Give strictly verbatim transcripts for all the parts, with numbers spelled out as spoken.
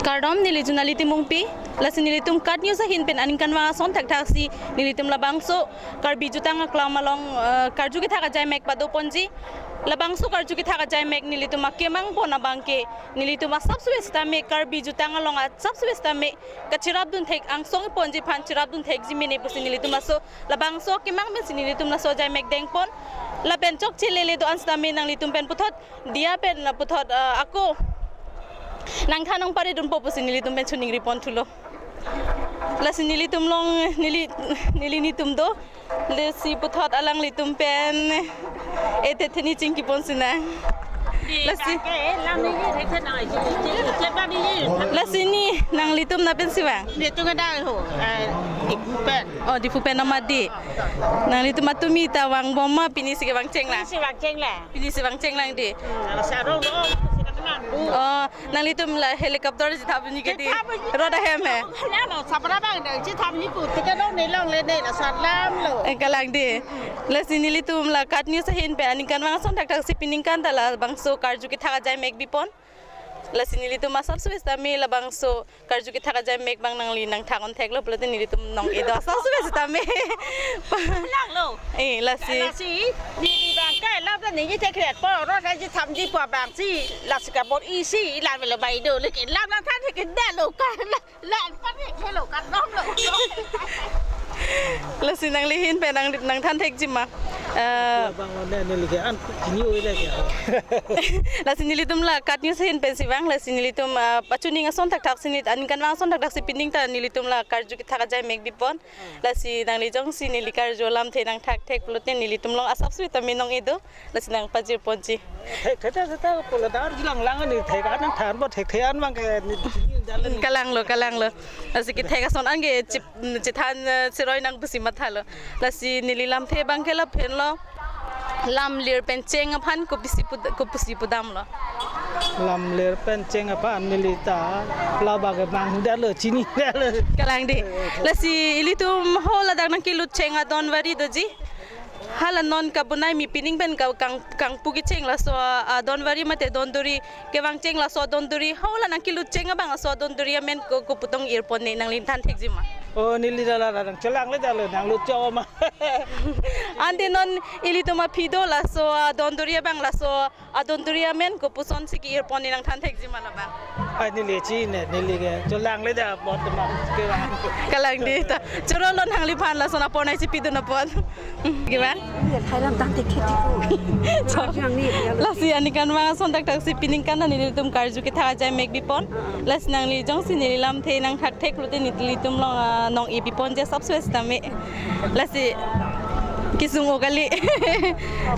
Kardom, neli Junali Timungpi. Lasi nelitum KAT News ahin pen aningkanvang ason thakthaksi nelitum labangso Karbi Jutang Aklam along, eh, karju kethak ajaimek padoponji. Labangso karju kethak ajaimek nelitum akemang pon abangke, nelitum asapso sitame Karbi Jutang along asapso sitame kachirapdun thek, angsong ponji aphan chirapdun thekji mene pusi nelitum laso labangso akemang pensi nelitum laso ajaimek dengpon. Lapen chokche lele do-an sitame nanglitum pen puthot diya pen la puthot, eh, ako nangthan nangparedunpo pusi nelitum pen choningri pon thulo. Lasi nelitum along neli, neli nitum do. Lasi puthot alanglitum pen ete theni chingki pon sinang. Lasi. Lasi ni nanglitum na pensi vang? Netum ada ho, eh, Diphu pen. Oh, Diphu pen nama di. Nanglitum atumi ta vangbom ma, pinisi kevang chenglang? Pinisi vang chenglang. Pinisi vang chenglang di. Hmm, ala sarong lo, si kata nang bu. Oh, nanglitum la helicopter chethap ni ke di. Chethap ni. Road ahem he. La lo, sapra bang dang chethap ni pu, ticket lo ne longle ne la salam lo. Eh, kalang di. Lasi nelitum la KAT News ahin pen aningkanvang ason thakthaksi pining kan ta labangso karju kethak ajaimek bipon. Lasi nelitum asapso sitame labangso karju kethak ajaimek abang nangli nangthak-on theklo pulote nelitum nong-e do asapso sitame. Lang lo. Eh, lasi. Lasi, neli abang ke lam ta neli thekret po, road hai chethapji pu abangsi, lasi kabor-isi, lam lo bai do, leke lam nangthan thek da lo ka, la, la, pan thek lo ka, dom lo. Lasi nangli ahin pen nang, nangthan thekji ma? Eh, bang lo ne, neli ke an, chini oi le ke. Lasi nelitum la KAT News ahin pensi vang, lasi nelitum, eh, pachuning ason thakthaksi nit, aningkanvang ason thakthaksi pining ta nelitum la karju kethak ajaimek bipon. Lasi nangli jongsi neli karju alamthe nangthak thek pulote nelitum along asapso sitame nong-e do. Lasi nangpajir ponji. Thek, thek, thek, thek, thek, pula dar jilang lang ani thek an nangthan bo thek, thek an abang ke ni, ni jalan ni. Kalang lo, kalang lo. Lasi kethek ason an ke chip, chithan, eh, siroi nang pusi mathalo. Lasi neli lamthe abang ke lapen lo. Lam lir pen cheng aphan kopisi pud-, kopusi pudam lo. Lam lir pen cheng aphan neli ta labang ke mang da lo, chini da lo. Kalang di. Lasi ilitum ho ladak nangkelut cheng adonvari doji. Hala non kabonai mi pining pen ka kang, kangpu kecheng laso, ah, donvari mate donduri kevang cheng laso donduri hala nangkelut cheng abang laso donduri amen ko, kopu tong-ir pon ne nangli than thekji ma? Oh, neli la la la nang chelang le jalo nanglut cho ma. Ante non ilitum aphi do laso, ah, donduri abang laso adonduri amen kopusonsi ke-ir pon ne nangthan thekji ma labang? Ai neli chini, neli ke chelang le da bot ma ke. Kalang di ta. Choro lo nangliphan lason apor nangchipidun apot. Ke bang? Thailand than thek thek ko. Lasi aningkanvang ason thakthaksi pining kan nelitum karju kethak ajaimek bipon. Lasi nangli jongsi neli lamthe nangthak thek pulote nelitum along, ah, nong-e bipon je asapso sitame. Lasi kesung-o kali.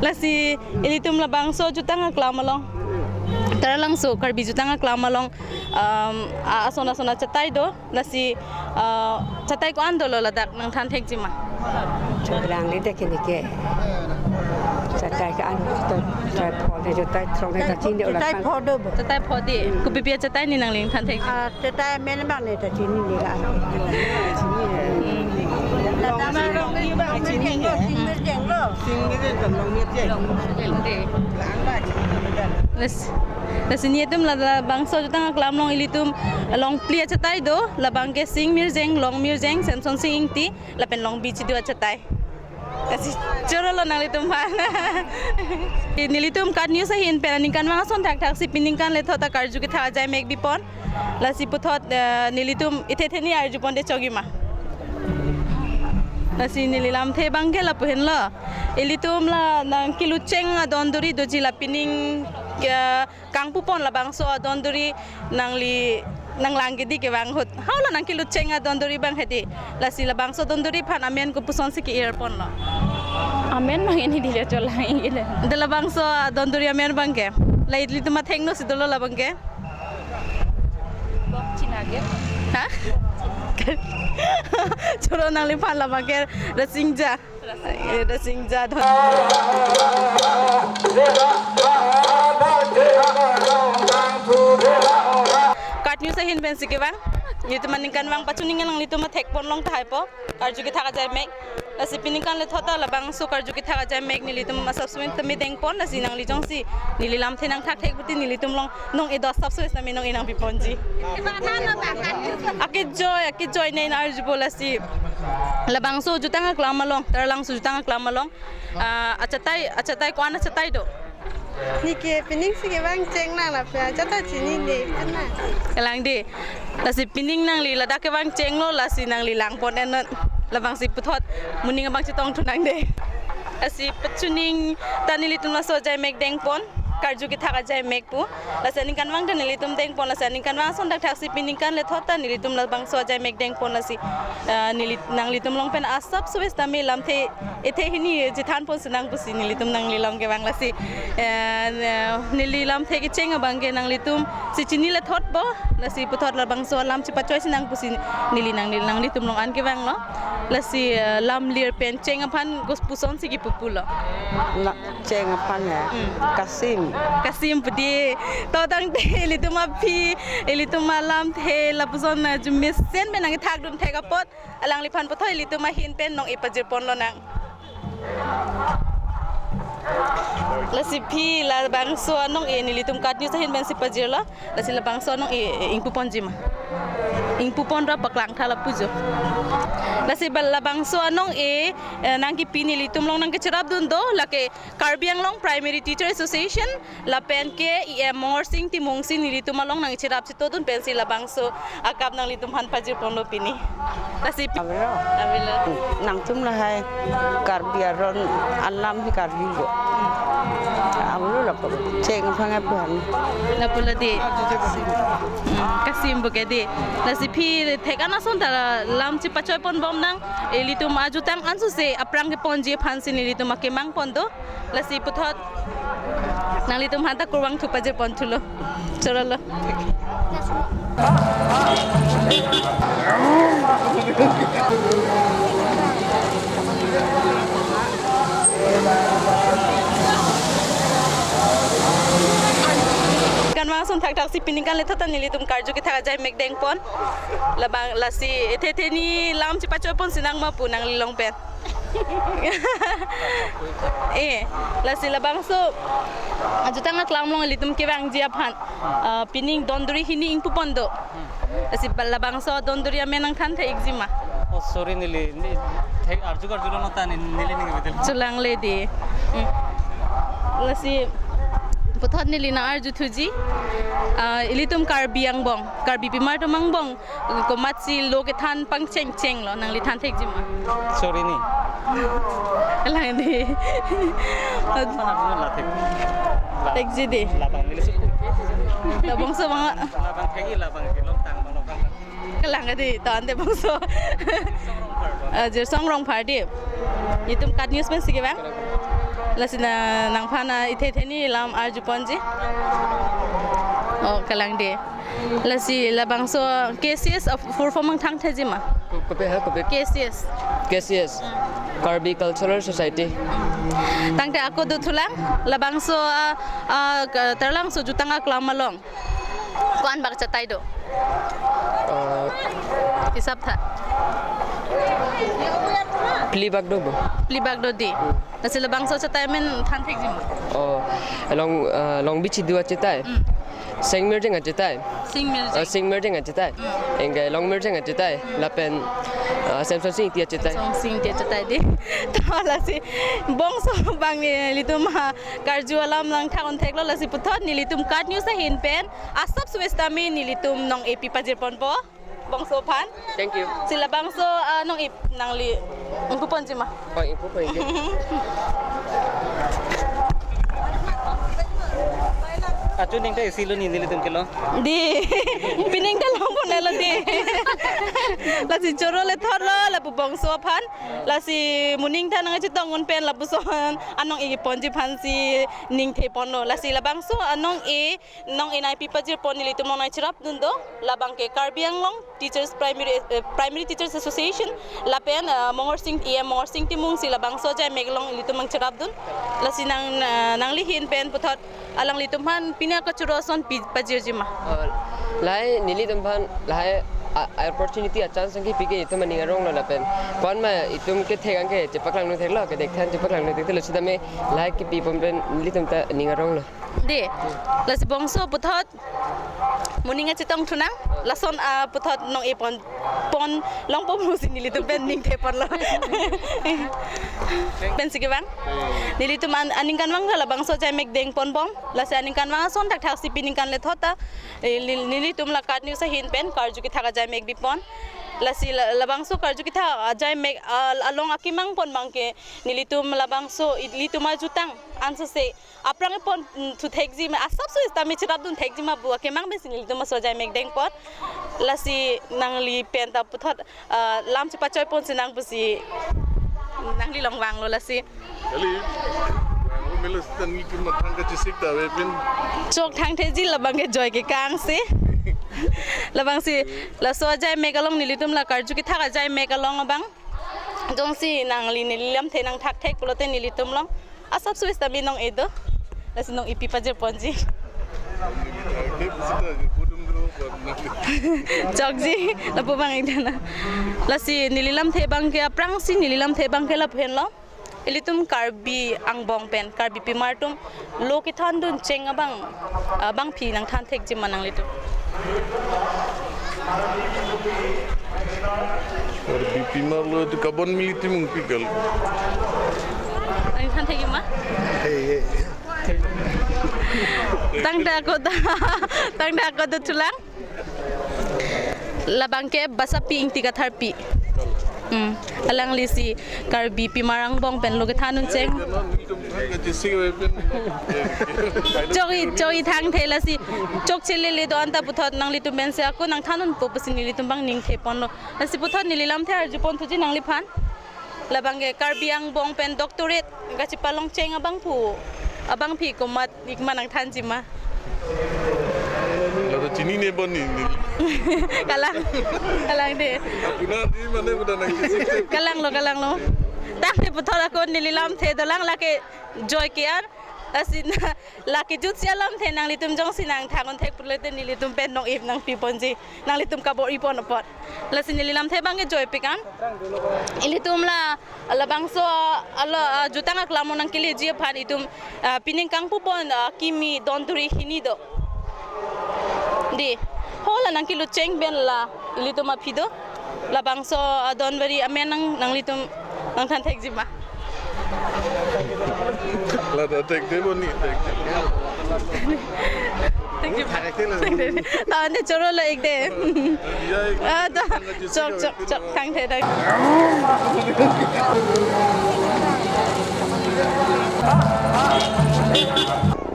Lasi ilitum labangso Jutang Aklam along, Taralangso Karbi Jutang Aklam along, um, a-, ason ason achatai do, lasi, uh, chatai ko-an dolo ladak nangthan thekji ma? Chelang le dak kini ke. Chatai ko-an, chatai pho le, chatai throk le, chatai chini ola chatai kan. Pho do bo. Chatai pho di. Kopi pi achatai ni nangli than thek? Ah, chatai amen abang ne ta chini ne la. Chini ne. Hmm. Long mirjeng lo, sing mirjeng lo. Sing mirjeng kan long mirjeng. Long mirjeng de. Lang ba chini kan. Lasi, lasi nelitum la, labangso Jutang Aklam along ilitum along phli achatai do, labang ke sing mirjeng, long mirjeng, Semson Sing Ingti, lapen long bichi do achatai. Lasi choro lo nanglitum aphan. Nelitum KAT News ahin pen aningkanvang ason thakthaksi pining kan le thot ta karju kethak ajaimek bipon. Lasi puthot, eh, nelitum ete theni arju pon de chogi ma? Lasi neli lamthe abang ke lapu henlo. Ilitum la nangkelut cheng adonduri doji la pining, eh, kangpu pon labangso adonduri nangli nanglang ke di kevang ahut. Hala nangkelut cheng adonduri abang hedi. Lasi labangso donduri aphan amen kopusonsi ke-ir ponlo? Amen abang ini di le cholang ini le. De labangso adonduri amen abang ke. La ilitum athengno si dolo labang ke. Bok China ke. Ha? Choro nangliphan labang ke Rasingja. Eh, Rasingja don. KAT News ahin pensi kevang. Nelitum aningkanvang pachuning nanglitum athek ponlong tahai po. Karju kethak ajaimek. Lasi pini kan le thot ta labangso karju kethak ajaimek nelitum asap sumit tame dengpon, lasi nangli jongsi neli lamthe nangthak thek puti nelitum along non-e do asap sumit tame non-e nangpiponji. Akejoi, akejoi ne arjupo lasi. Labangso jutang aklam along, Taralangso jutang aklam along. Ah, achatai, achatai ko-an achatai do. Neke pining si kevang cheng nang lapen achatai chinine kana. Kalang di. Lasi pining nangli ladak kevang chenglo, lasi nangli langpon ennon. Labangsi puthot moning abang chetong thu nang de. Lasi pechuning ta nelitum laso ajaimek dengpon, karju kethak ajaimek pu. Lasi aningkanvang ta nelitum dengpon, lasi aningkanvang ason thakthaksi pini kan le thot ta nelitum labangso ajaimek dengpon lasi, ah, neli, nanglitum along pen asap sumit tame lamthe ethe hini chethanpon sinang pusi nelitum nangli along kevang lasi, eh, neli lamthe kecheng abang ke nanglitum si chini le thotpo, lasi puthot labangso alam chepachoi sinang pusi neli nangli, nanglitum along an kevanglo. Lasi, eh, lam lir pen cheng aphan gus puson si kipupulo. Na, cheng aphan he. Hmm. Kasim. Kasim pu di. To tangte ilitum aphi, ilitum alamthe lapuson na jumesen pen nangkethakdun thek apot, alangliphan puthot ilitum ahin pen non-e pajirponlo nang. Lasi phi labangso anong-e nelitum KAT News ahin pensi pajirlo. Lasi labangso anong-e ingpuponji ma? Ingpupon ra paklang tha lapu jo. Lasi ba labangso anong-e, eh, nangkipi nelitum along nangkecherapdun do, lake Karbi Anglong Primary Teacher Association lapen ke E M Mongorsing Timung si nelitum along nangcherap chetodun pensi labangso akap nanglitum aphan pajirponlo pini. Lasi pi- Avelo. Avelo. Nangtum lahai Karbi aron alam hi karjulo. Avelo lapu. Cheng aphan aphan. Lapu la di. Hmm, Kasim pu ke di. Lasi phi thek an ason ta lam chepachoiponbom nang, ilitum ajutang ansose aphrang keponji aphansi nelitum akemang pon do. Lasi puthot nanglitum aphan ta kurvangthu pajirpon thulo. Chorolo. Kan langsung thakthak si pini kan le thot ta nelitum karju kethak ajaimek dengpon. Labang lasi ethe ethe ni lam chepachoipon sinang ma pu nangli along pen. Eh, lasi labangso ajutang aklam along ilitum kevangji aphan, ah, pining donduri hini ingpupon do. Lasi ba-, labangso donduri amen nangthan thek-ikji ma? Oh, sorry, neli, ni, thek arju karjulo non ta ni, neli ning betul. Chulang le di. Hmm. Lasi puthot neli nang arju thuji. Ah, ilitum Karbi angbong, Karbi pimar atum angbong komatsi lo kethan pangchengchenglo, nangli than thekji ma? Sorry ni. Kalang di. Mana mana la thek. La- Thekji di. Labang neli su. Labangso bang. Labang thekji labang ke lomtang bang lomtang. Kalang di, tangte bangso. Song Rongphar bang. Ah, Jirsong Rongphar di. Itum KAT News pensi kevang. Lasi na nangphan na ethe ethe ni lam arjuponji. Oh, kalang di. Lasi labangso K C S of full form nangthan thekji ma? Ko-, kopi ha, kopi? K C S. K C S. Karbi Cultural Society. Tangte ako do thulang, labangso, ah, ah, ka-, Taralangso jutang aklam along ko-an bak achatai do? Ah. Hisap tha. Phli bak do bo. Phli bak do di. Hmm. Lasi labangso achatai amen than thekji ma? Oh, Long, ah, Longbi Chidu achatai. Hmm. Seng Mirjeng achatai. Seng Mirjeng. Ah, Seng Mirjeng achatai. Hmm. Anke Long Mirjeng achatai. Hmm. Lapen, ah, Semsonsing Ingti achatai. Semsonsing Ingti achatai di. To lasi bongso bang nelitum ha karju alam nangthak-un theklo, lasi puthot nelitum KAT News ahin pen asap sumit tame nelitum non-e pi pajirponpo bongso aphan. Thank you. Si labangso, ah, non-e nangli ingpuponji ma? Oh, ingpupon, ingpu. Achu ning ta isi lo ni nelitum kelo. Di. Pining ta longpon lo di. Lasi choro le thotlo lapu bongso aphan. Lasi moning ta nangchetong-un pen lapuson anong-e ponji aphansi ning theponlo. Lasi labangso anong-e non-e nangpi pajirpon nelitum along nangcherapdun do, labang ke Karbi Anglong Teachers Primary, eh, Primary Teachers Association, lapen, eh, Mongorsing, E M Mongorsing Timung si labangso ajaimek along ilitum nangcherapdun. Lasi nang, eh, nangli ahin pen puthot alanglitum aphan pini akachoro ason pi pajirji ma? Oh, lahai nelitum aphan, lahai a, opportunity a chance nangkepi ke itum aning aronglo lapen. Konma itum kethek anke chepaklangno theklo, kedekthan chepaklangno theklo sitame lahai kepipon pen nelitum ta aning aronglo. Dei, lasi bangso puthot moning achetong thunang, lason aputhot nong-epon pon longpo pusi nelitum pen ning theponlo. Pensi kevang. Nelitum an-, aningkanvang labangso ajaimek dengponbom. Lasi aningkanvang ason thakthak si pini aningkan lethot ta, eh, nel-, nelitum la KAT News ahin pen karju kethak ajaimek bipon. Lasi la-, labangso karju kethak ajaimek, ah, along akemangpon abangke nelitum labangso ilitum ajutang ansose aphrang epon, mm, thu thekji ma, asapso sitame cherapdun thekji ma pu akemang pensi nelitum laso ajaimek dengpon. Lasi nangli pen ta puthot, ah, lam chepachoiponsi nang pusi nangli along vanglo lasi. Kali, vanglo melo sita nelitum mathang kachesik ta avepin. Chok thangtheji labangke joike kangsi. Labangsi laso ajaimek along nelitum la karju kethak ajaimek along abang jongsi nangli neli lamthe nangthak thek pulote nelitum along asapso sitame nong-e do. Lasi nong-epi pajirponji. Chokji, lapu abang ik dana. Lasi neli lamthe abangke aphrangsi neli lamthe abangke lapu henlo. Ilitum Karbi angbong pen, Karbi pimar atum lo kethandun cheng abang, abangpi nangthan thekji ma nanglitum? Karbi pimar lo itu kabon militim ungpi kal. Nangthan thekji ma? Hey, hey. Tangda ako da, tangda ako da thulang. Labangke Basapi Ingti Katharpi. Hmm. Alanglisi Karbi pimar angbong pen lo kethandun cheng. Chok-i, chok-i thangthe lasi. Chokche lele do-an ta puthot nanglitum pensi ako nangthandunpo pusi nelitum abang ning theponlo. Lasi puthot neli lamthe arjupon thuji nangliphan. Labangke Karbi angbong pen doctorate kachepalong cheng abangphu, abangpi komat ik ma nangthanji ma? Lada chinine boni ni. Kalang, kalang dei. Puna di mane puna nang kisik. Kalanglo, kalanglo. Tangte puthot ako neli lamthe dolang lake joike an. Lasi na, lake jutsi alamthe nanglitum jongsi nangthan-un thek pulote nelitum pen nong-ep nangpiponji. Nanglitum kabor-ipon apot. Lasi neli lamthe abangke joipik an. Ilitum la, labangso, ala, ah, jutang aklam nangkeleji aphan itum, ah, pining kangpupon, ah, kimi don turi hini do. Dei, hala nangkelut cheng pen la, ilitum aphi do. Labangso, ah, don vari amen nang, nanglitum nangthan thekji ma? Lada thekde boni, thekde. Thekde. Thekde. Tangte chorolo ik dei. Ya, ik. Ah, to. Chok, chok, chok. Tangte, tangte.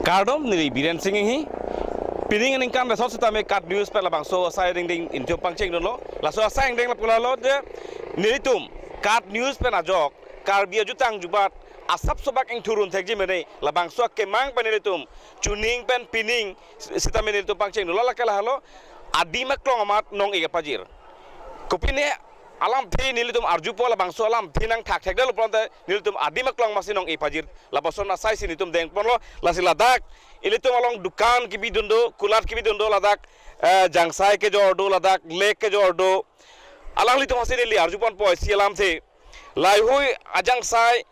Kardom, neli Biren Sing Enghi. Pining aningkan resort sitame KAT News pen labangso asai dengdeng ingthum pangchengdunlo. Laso asai dengdeng lapu lalo dei, nelitum KAT News pen ajok Karbi ajutang jubat asapso bak ingthurun thekji mene, labangso akemang pen nelitum chuning pen pining sitame nelitum pangchengdunlo, lake lahelo adim aklong amat nong-e pajir. Kopine alamthe nelitum arjupo, labangso alamthe nangthak thekdetlo pulote nelitum adim aklong amatsi nong-e pajir. Lapuson asaisi nelitum dengponlo, lasi ladak ilitum along dukan kebidun do, kulat kebidun do ladak, eh, jangsai kejor do, ladak lek kejor do. Alanglitum aphansi neli arjuponpo isi alamthe. Laheihui ajangsai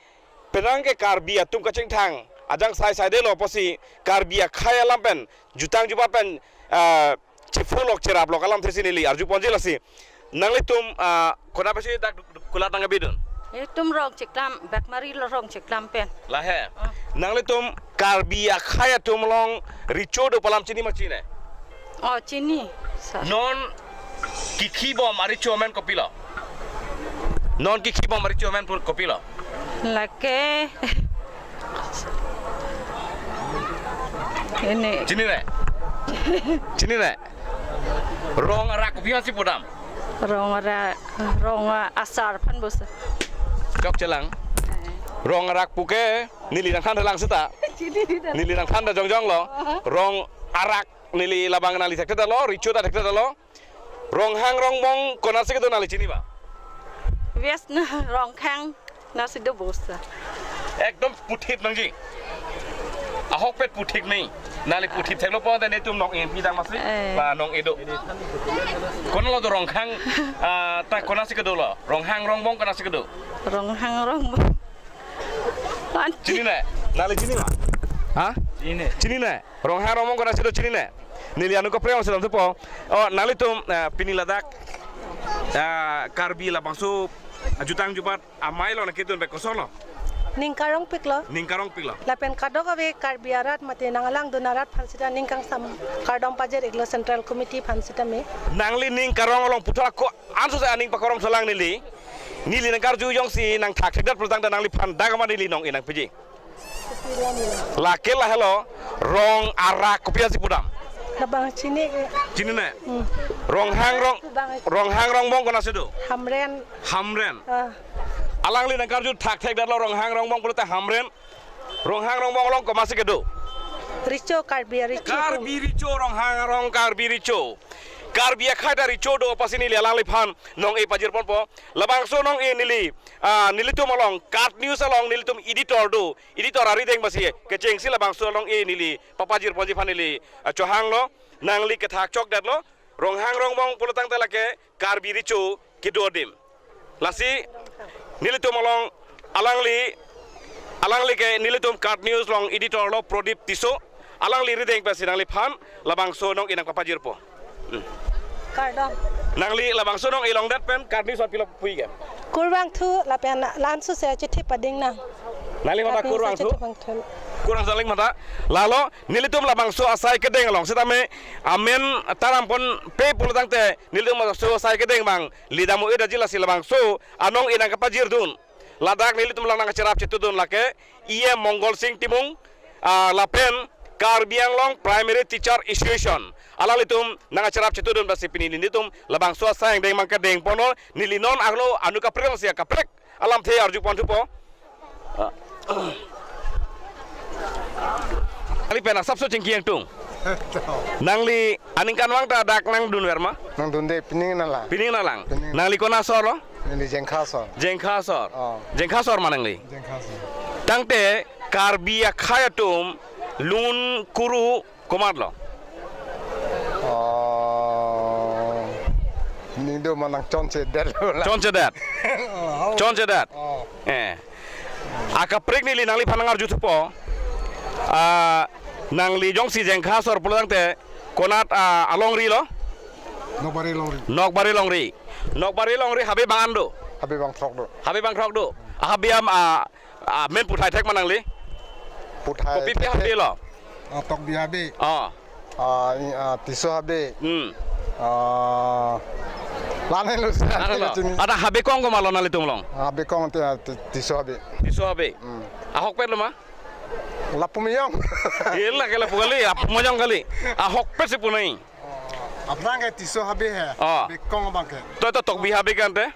penang ke Karbi atum kachingthang ajangsai saidelo apotsi Karbi akhei alam pen jutang jubat pen, ah, chepholok cheraplok alamthesi neli arjuponji lasi. Nanglitum, ah, konat pensi dak du-, du-, kulat nangkebidun? Itum Rongcheklam, Bekmari lo Rongcheklam pen. Lahei. Ah. Nanglitum Karbi akhei atum along recho do pu alam chini ma chinine? Oh, chini, sir. Non kekhibom arecho amen kopilo? Non kekhibom arecho amen pu kopilo? Lake. Ini. Chinine? Chinine? Rong arak kopi aphansi pudam? Rong arak, rong asar aphan bos. Chokchelang. Rong arak puke neli nangthan lang seta. Chini di dah. Neli nangthan jongjong lo. Rong arak neli labang nangli thekthedetlo, recho ta thekthedetlo. Ronghang Rongbong konatsi kedo nangli chini ba? West na Rongkhang nasi do bosa. Ekdom puthit nangji. Ahokpet puthik nei. Nangli puthik theklo po tangte netum nong-e pidang masi. Eh. La nong-e do. Konat lo do Ronghang, ah, ta konatsi kedo lo. Ronghang Rongbong konatsi kedo. Ronghang Rongbong. Chinine? Nangli chinine? Ha? Chinine. Chinine? Ronghang Rongbong konatsi do chinine? Neli anu kaprek si damthupo. O, nanglitum, eh, pini ladak, eh, Karbi labangso ajutang jubat amei lo nangkedun pen koson lo? Ning karongpik lo. Ning karongpik lo. Lapen kadokave Karbi arat mate nanglang dun arat aphan sita ning kangsam kardom pajir-iklo Central Committee aphan sitame. Nangli ning karong along puthot ako anso se aning pakarong selang neli. Neli nangkarju jongsi nangthakthekdet pulo tangte nangliphan dak ma neli nong-e nangpiji. Lake lahelo, rong arak kopi asi pudam? Labang chini ke. Chinine? Hmm. Ronghang Rong, Labang. Ronghang Rongbong konatsi do? Hamren. Hamren. Ah. Alangli nangkarju thakthekdetlo Ronghang Rongbong pulote Hamren. Ronghang Rongbong along komatsi kedo? Recho, Karbi arecho. Karbi recho, Ronghang arong Karbi recho. Karbi akhei ta recho do apotsi neli alangliphan nong-e pajirponpo. Labangso nong-e neli, ah, nelitum along, KAT News along nelitum editor do. Editor arideng basi kechengsi labangso nong-e neli papajirponji aphan neli, ah, chohanglo. Nangli kethak chokdetlo. Ronghang Rongbong pulo tangte lake Karbi recho kedo adim. Lasi nelitum along alangli, alangli ke nelitum KAT News along editor lo Prodip Tisso. Alangli rideng pensi nangliphan labangso nong-e nangpapajirpo. Hmm. Kardom. Nangli labangso nong-e longdet pen KAT News aphan pilo puji ke? Kurvangthu lapen la-anso se achithi pading nang. Nangli mata KAT News kurvangthu? Achithi pangthu. Kurvangthu nangli mata. Lalo nelitum labangso asai kedeng along sitame amen taramponpe pulo tangte nelitum labangso asai kedeng abang lidam o-e daji lasi labangso anong-e nangkapajirdun. Ladak nelitum along nangkacherap chetudun lake E M Mongol Sing Timung, ah, lapen Karbi Anglong Primary Teacher Association. Alanglitum nangkacherap chetudun basi pini nelitum labangso asai angdeng abang kedengponlo, neli non arlo anu kaprek si kaprek alamthe arjuponthupo. Ah. Nangli pen asapso chingki ingtung. Nangli aningkanvang ta dak nangdunver ma? Nangdunde, pining nanglang. Pining nanglang. Pining. Nangli konat asor lo? Neli Jengkha asor. Jengkha asor. Oh. Jengkha asor ma nangli? Jengkha asor. Tangte Karbi akhei atum lun kuru komat lo? Oh. Ning do ma nangchonchedetlo la. Chonchedet. Oh. Chonchedet. Oh. Eh. Akaprek neli nangliphan nangarjuthupo. Ah, nangli jongsi Jengkha asor pulo tangte konat, ah, alongri lo? Nokbari longri. Nokbari longri. Nokbari longri habe bang-an do? Habe bangthrok do. Habe bangthrok do. Ah, habe am, ah, ah, amen puthai thek ma nangli? Puthai kopipi thek habe lo? Ah, Tokbi habe. Ah. Ah, i, ah, Tisso habe. Hmm. Ah, la-an helo sir. La-an helo. Chini. Ada habe kong komat lo nanglitum along? Ah, habe kong ti, ah, Ti-, Tisso habe. Tisso habe. Hmm. Ahokpet lo ma? Lapu mejong. Ila ke lapu kali, lapu mejong kali. Ahokpet si pu nai. Aphrang ke Tisso habe he. Ah. Habe kong abang ke. To, to, Tokbi habe ke ante?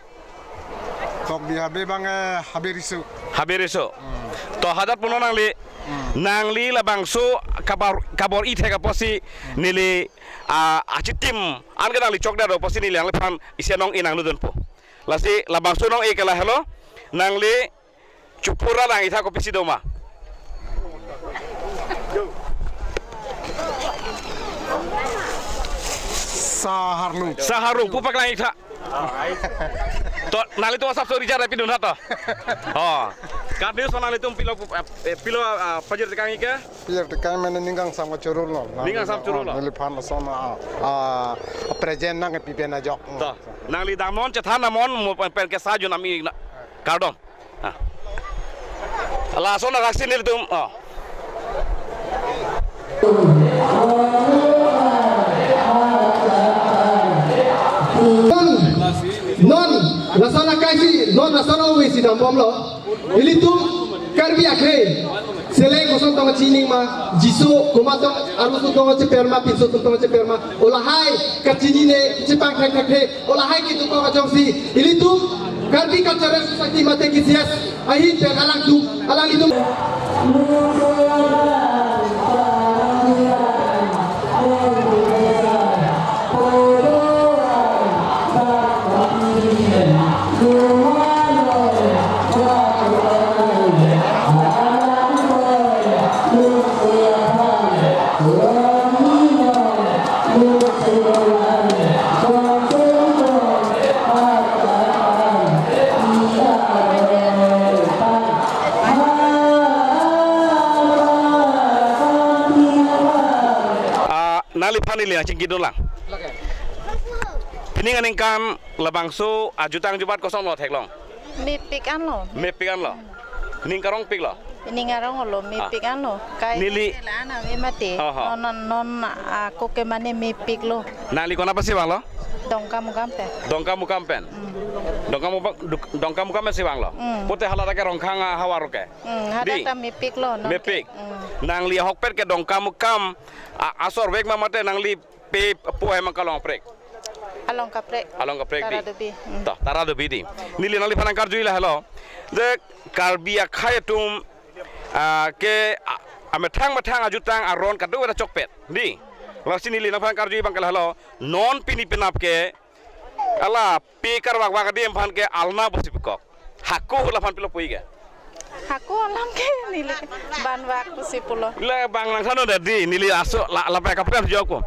Tokbi habe abang, eh, habe riso. Habe riso. Hmm. To hadak punon nangli. Hmm. Nangli labangso kabor, kabor-i thek apotsi neli, ah, achitim an ke nangli chokdetlo apotsi neli nangliphan isi nong-e nangludunpo. Lasi labangso nong-e ke lahelo. Nangli chupura lang-itha kopisi do ma? Saharlung. Saharlung, pu paklang-itha. To, nanglitum asapso richard pidun tha to. Oh. KAT News nanglitum pilo, eh, pilo, ah, pajir tekang-ik ke? Pajir tekang mane ning kangsam kachoro lo. Ning kangsam choro lo. Neliphan lason, ah, ah, present nangkepi pen ajok. To. Nangli damnon chethan damnon mo pen, pen ke sajun ami na. Kardom. Ah. Lason arak si nelitum. Oh. Non, lason akai si, non lason awi si dambomlo. Ilitum Karbi akhei. Seleng koson tong chining ma, Jisu komat tong, arloso tong cheper ma, pinso tong cheper ma. O lahai kachinine chepangthek thek the. O lahai kedo kong ajongsi ilitum Karbi Cultural Society mate K C S ahin pen alangtum, alanglitum. nangliphan neli nangchingkidun lang. Pining aningkan labangso ajutang jubat kosonlo theklong? Mepik anlo. Mepik anlo. Ning karongpiklo. Ning aronglo, mepik anlo. Kai neli ke la-an ave mati. Oho. Non, non, non, ako ke mane mepiklo. Nangli konat pensi vanglo? Dongkamukam pen. Dongkamukam pen. Hmm. Dongkamukam, Dongkamukam pensi vanglo. Hmm. Pute hala ta ke Rongkhang ahavar ke. Hmm, hadak ta mepiklo, non ke. Mepik. Hmm. Nangli ahokpet ke Dongkamukam a-, asor vek ma mate nangli pe po hem kalong prek? Along kaprek. Along kaprek di. Tara Dubi. Hmm. Toh, Tara Dubi di. Neli nangliphan nangkarjui lahelo. Je Karbi akhei atum, ah, ke, ah, amethang methang ajutang aron kadokave ta chokpet. Di. Lasi neli nangliphan nangkarjui abang ke lahelo. Non pini penap ke hala pe karvakvak adim aphan ke alna pusi pukok. Hako ahut laphan pilo puji ke? Hako alam ke neli vanvak pusi pulo. Le abang nangthan-o dei, neli aso la, lapu kaprek joko.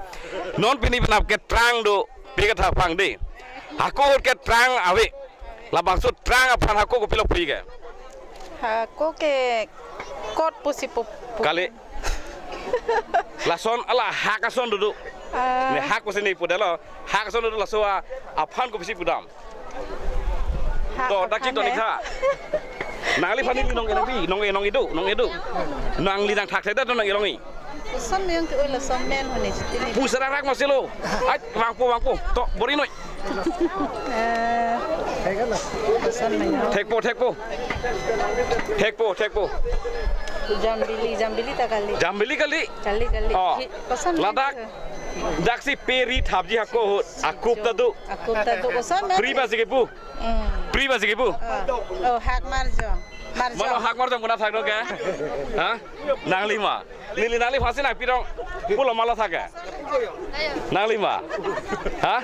Non pini penap ke trang do, pe kathak aphan dei. Hako ahut ke trang ave. Labangso trang aphan hako kopilo puji ke? Hako ke kot pusi pu, pu. Kali. Lason hala hak ason dodo. Ah. Ne hak pusi ne pudelo. Hak ason dodo laso a, aphan kopisi pudam? Hak to, aphan daki to ne. Nikha. Nangliphan neli nong-e nangpi, nong-e nong-e do, nong-e do. Nangli nangthakthek det nong-e longji. Son yang ke ula son men hone jitini. Pu serarak masilo. Ai, vangpo, vangpo. To, bor-i noi. Eh, son men. Thekpo, thekpo. Thekpo, thekpo. Jambili, jambili ta kali. Jambili kali. Kali, kali. Oh. Hi, koson ladak. Daksi pe ri thapji hako ahut. Akup ta do. Akup ta do. Koson men. Pri ba si kepu. Hmm. Pri ba si kepu. Oh, oh, hak marjong. Marjong. Mano hak marjong konat thak do ke? Ha? Nangli ma. Neli nangliphan si nangpi rong. Pulo ma lo thak ke? Nangli ma. Ha?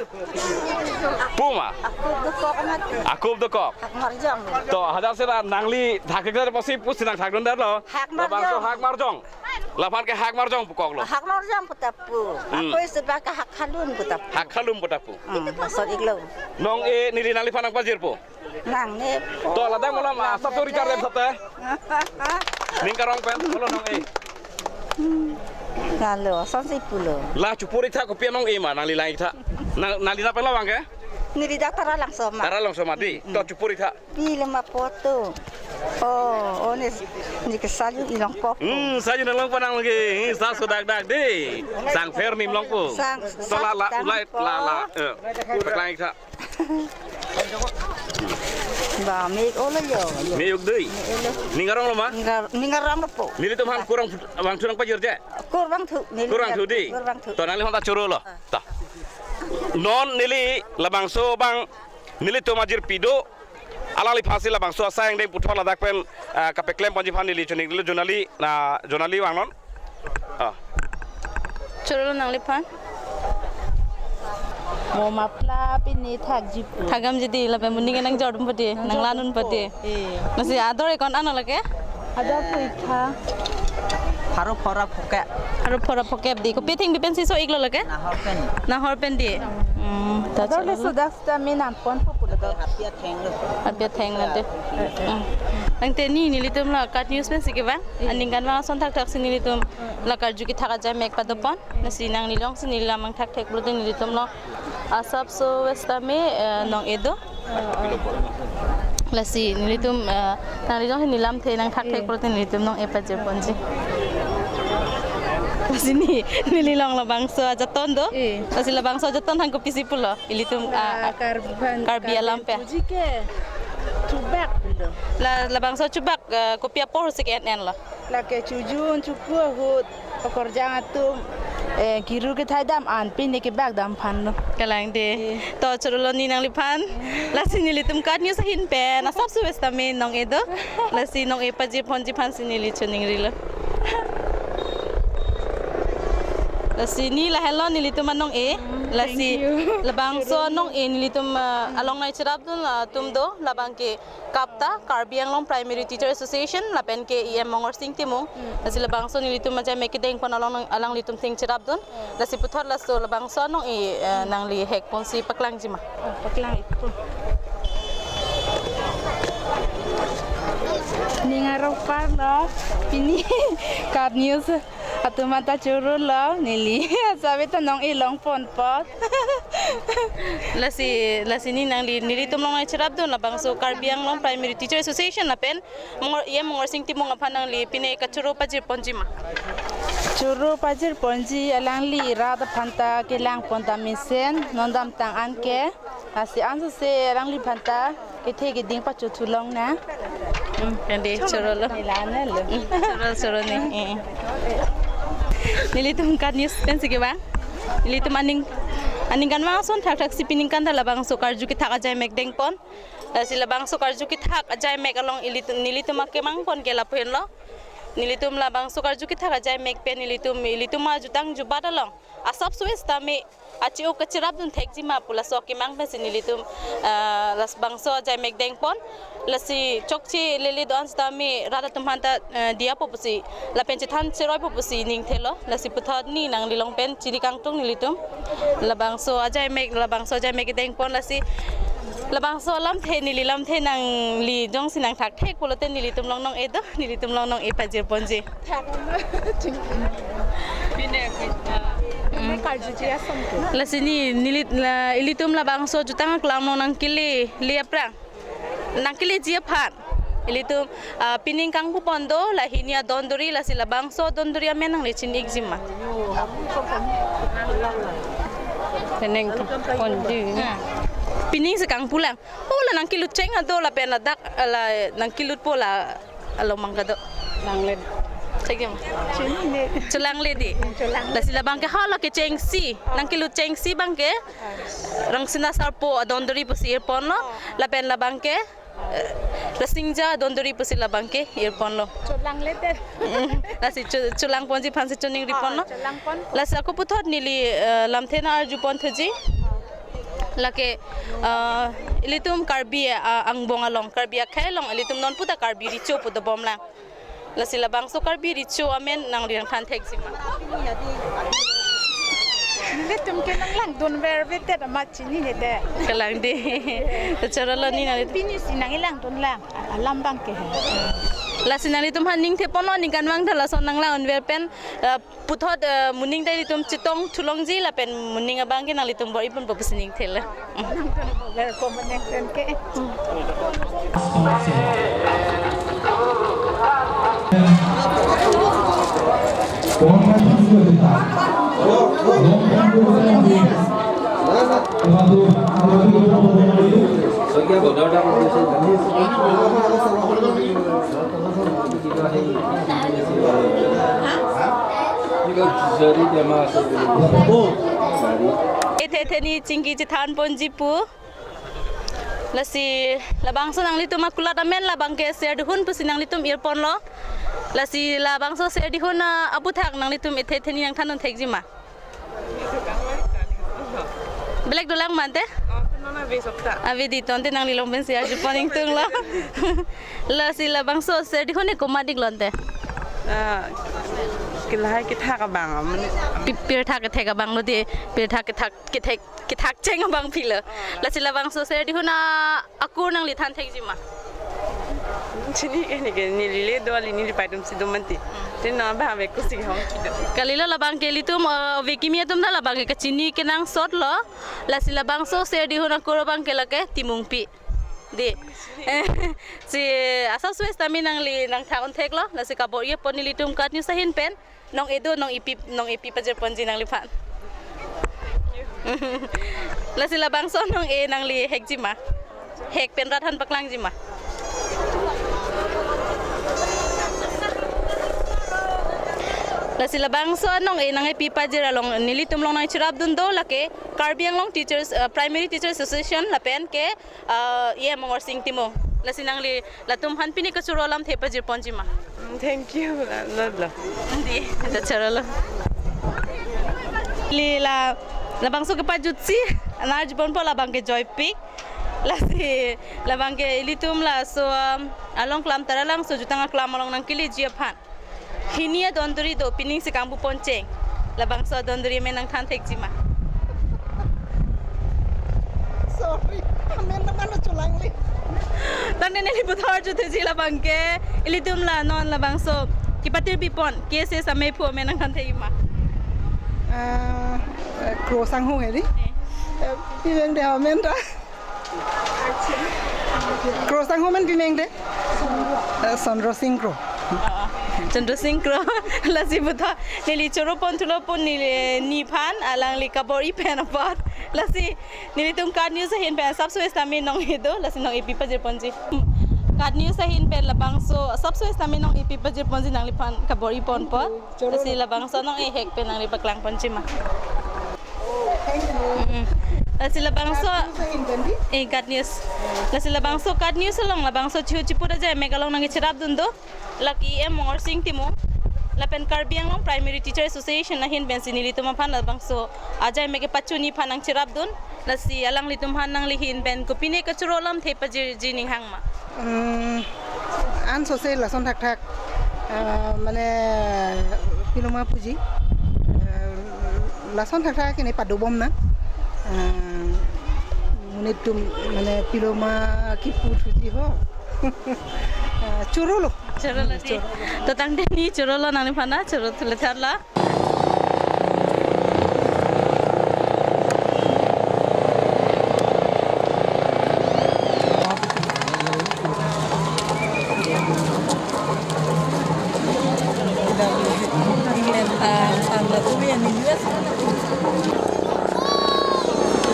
Pu ma. Akup dokok amat. Akup dokok. Hak marjong. To, hadak sera nangli thakthek det pusi pusi nangthakdun detlo. Hak marjong. Labangso hak marjong. Laphan ke hak marjong pukoklo. Hak marjong pu ta pu. Hmm. Ako isi ba ke hak halum pu ta pu. Hak halum pu ta pu. Hmm, laso iklo. Nong-e neli nangliphan nangpajirpo. Nang ne. To ladak malam asap suri char dem sate. Ning karong pen, pulo nong-e. Lalo, asonsi pulo. La chupuri tha kopi nong-e ma, nangli lang-ik tha. Nang, nangli nat pen labang ke? Neli dak Taralangso ma. Taralangso ma di. Hmm. To chupuri tha. Pi le ma poto. Oh, oh, ne, ne ke sayu ilong po. Hmm, sayu nang longpo nang lagi. Hmm, sa sudak dak di. Sang fer nim longpo. Sang, to la, la, sang ulai, po. La, la, eh, paklang-ik tha. Ba, me-ik olo yo, yo. Me-ik dei. Me-ik olo. Ning aronglo ma? Ning ar-, ning arongpo. Nelitum aphan kurang vangthu nangpajir je? Kurang thu, neli kurang thu di? Kurang thu. To nangliphan ta chorolo. Ah. Ta. Non neli labangso abang nelitum ajirpi do. Alangliphan si labangso asai angdeng puthot ladak pen, ah, kapeklem ponji aphan neli choningri lo, jonali, na, jonali vangnon. Ah. Chorolo nangliphan. Mo mapla pini thakji pu. Thakdamji di lapen moning nang jordum pati, nang lanun pati. Eh. Lasi ador ekon ano lake? Ador pu-ik tha. Pharo phora phokep. Pharo phora phokep di. Kopi athengpi pensi so-iklo lake? Nahor pen. Nahor pen di. Hmm, ta ador le chorolo. Sudak sita me nam ponpo pulo do. Hapia thenglo. Hapia thenglo de. Hmm. Tangte ni nelitum la KAT News pensi kevang. Eh. Aningkanvang ason thakthak si nelitum la karju kethak ajai mek padopon. Lasi nangli along si neli lam nangthakthek pulote nelitum along asapso seta me, eh, nong-e do. Lasi nelitum, eh, nangli along si neli lamthe nangthakthek pulote nelitum nong-e pajir ponji. Lasi ni, neli along labangso ajaton do. Eh. Lasi labangso ajaton aphan kopisi pulo. Ilitum, ah, ah, Karbi aphan, Karbi alam pen. Karbi puji ke chubak do. La, labangso chubak, eh, kopi apor si ke-en-enlo. Lake chojun choku ahut okorjang atum, eh, kiru kethaidam an pini kebakdam aphan lo. Kalang de. Eh. To chorolo ni nangliphan. Lasi nelitum KAT News ahin pen asapso seta me nong-e do. Lasi nong-e pajir ponji aphan si neli choningrilo. Lasi ni lahelo nelitum anong-e. Lasi thank you. Labangso anong-e nelitum, ah, along nai cherapdun, ah, atum do, labang ke KAPTA, Karbi Anglong Primary Teacher Association, lapen ke EM Mongorsing Timung. Hmm. Lasi labangso nelitum ajai mek kedeng pon along, alanglitum atheng cherapdun. Hmm. Lasi puthot laso labangso anong-e, eh, nangli hek ponsi paklangji ma? Ah, paklang-ikpo. Ning arong parlo, pini KAT News Atum anta choro lo, neli asap ta nong-e longpon apot. Lasi, lasi ni nangli, nelitum along nangcherapdun labangso Karbi Anglong Primary Teacher Association lapen Mongor, E M Mongorsing Timung aphan nangli pine kachoro pajirponji ma? Choro pajirponji, alangli rat aphan ta kelangpon ta mesen, non damtang anke, lasi ansose alangliphan ta kethe keding pachothu longnang. Hmm, kande choro lo. Nila ne lo. Hmm, choro, choro ni. Eh, eh. Nelitum KAT News pensi kevang. Nelitum aning, aning kanvang ason thakthaksi pining kan ta labangso karju kethak ajai mek dengpon. Lasi labangso karju kethak ajai mek along ilitum, nelitum akemangpon ke lapu henlo. Nelitum labangso karju kethak ajai mek pen nelitum, ilitum ajutang jubat along asap sues tame achi-o kacherapdun thekji ma pu laso akemang pensi nelitum, ah, labangso ajai mek dengpon. Lasi chokche lele do-an sitame rat atum aphan ta, eh, diyapo pusi lapen chethan cheroipo pusi ningthelo. Lasi puthot ni nangli along pen chini kangtung nelitum. Labangso ajai mek, labangso ajai mek dengpon, lasi labangso lamthe, neli lamthe nangli jongsi nangthakthek pulote nelitum along nong-e do, nelitum along nong-e pajirponji. Thak. Pine, pine. Hmm. Karjuji asonte. Lasi ni, neli, la, ilitum labangso jutang aklam along nangkele, le aphrang nangkeleji aphan ilitum, ah, pining kangpupon do, la hini adondori, lasi labangso adondori amen nangli chini-ikji ma? Penang ponji. Hmm. Pining si kangpu lang. Oh, la nangkelut cheng ado lapen ladak, la nangkelutpo la alomang kado. Langlet. Chekji ma? Chinine. Cholanglet di. Cholanglet. Lasi labang ke hala kechengsi, nangkelut chengsi abang ke Rangsina Sarpo adondori pusi irponlo. Lapen labang ke, eh, Rasingja adondori pusi labang ke irponlo. Cholanglet de. Mm. Lasi cho-, cholangponji aphansi choningriponlo. Ah, cholangpon. Lasi ako puthot neli, eh, lamthe nang-arjupon thuji. Lake, eh, ilitum Karbi, eh, angbong along, Karbi akhei along, ilitum non puta Karbi Recho pu dobom lang. Lasi labangso Karbi Recho amen nangli nangthan thekji ma? Nelitum ke nanglangdun ver betet amat chinine de. Kalang di. Te choro lo ni nangli. Pini si nanglangdun lang. Alam abang ke. Lasi nanglitum aphan ningtheponlo, ning kanvang ta lason nanglang-unver pen, eh, puthot, eh, moning ta ilitum chetongthu longji lapen moning abang ke nanglitum bor-iponpo pusi ningthelo. Welcome, neng pen ke. Ethe ethe ni chingki chethanponji pu. Lasi labangso nanglitum akulat amen labang ke Serdihun pusi nanglitum irponlo. Lasi labangso Serdihun, ah, aputhak nanglitum ethe ethe ni nangthandun thekji ma? Belek dolang mante? Oh, tenona besok ta. Ave di, tangte nangli along pensi arjupon ingtunglo. Lasi labangso Serdihun ke komat-iklo ante? Ah, kelahai kethak abang amen. Pi-, pirthak kethek abang lo di, pirthak kethak, kethek, kethak cheng abang pilo. Lasi labangso Serdihun akur nangli than thekji ma? Chini ke, neke neli le do, ali neli paitum si do mante. Tenona abang ave kusi hong kido. Kalilo, labang ke ilitum, eh, ove kimi atum ta labang ke kachini kenangsotlo. Lasi labangso Serdihun akur abang ke lake Timungpi. Di. Si asap sues tame nangli nangthak-un theklo. Lasi kabor-ipon nelitum KAT News ahin pen. Nong-e do, nong-epi, nong-epi pajirponji nangliphan. Lasi labangso nong-e nangli hekji ma? Hek pen rat aphan paklangji ma? Lasi labangso nong-e nang-epi pajir along nelitum along nangcherapdun do lake Karbi Anglong Teachers, eh, Primary Teachers Association lapen ke, eh, E M Mongorsing Timung. Lasi nangli latum aphan pine kachoro alamthe pajirponji ma? Mm, thank you. Lo, lo. Di, ta choro lo. Neli la, labangso kepajutsi nang-arjuponpo labang ke Joypik. Lasi labang ke ilitum laso, um, along kelam Taralangso jutang aklam along nangkeleji aphan hini adondori do, pining si kangpupon cheng. Labangso adondori amen nangthan thekji ma? Sorry, amen ta mano cholang le. Tangte neli puthot arjuthuji labang ke, ilitum la non labangso Kepatir bipon, K S S amei phu amen nangthan thekji ma? Ah, eh, Kro Sangho hedi. Eh. Eh, pimeng de amen ta. Kro Sangho amen pimeng de? Eh, Chandra Singh Kro. Oh, Chandra Singh Kro. Lasi puthot neli choro pon thulo pon neli, eh, nephan alangli kabor-i pen apot. Lasi nelitum KAT News ahin pen sapso sitame nong-e do, lasi nong-e pipajir ponji. KAT News ahin pen labangso sapso sitame nong-e pipajir ponji nangliphan kabor-i pon apot. Lasi labangso nong-e hek pen nangli paklang ponji ma? Mm. Lasi labangso, eh, KAT News. Lasi labangso KAT News along labangso chihu chipu ajaimek along nangcherap dun do. Lake E M Mongorsing Timung. Lapen Karbi Anglong Primary Teacher Association ahin pensi nelitum aphan labangso ajaimek kepachini aphan nangcherap dun. Lasi alanglitum aphan nangli ahin pen kopine kachoro lamthe pajirji ning hang ma? Hmm, ansose lason thakthak, ah, mane piloma puji, ah, lason thakthak kene padobom na, ah, monit atum mane piloma kipu thuji ho. Ah, chorolo. Chorolo di. Chorolo. To tangte neli chorolo nangliphan, choro thule tharlo.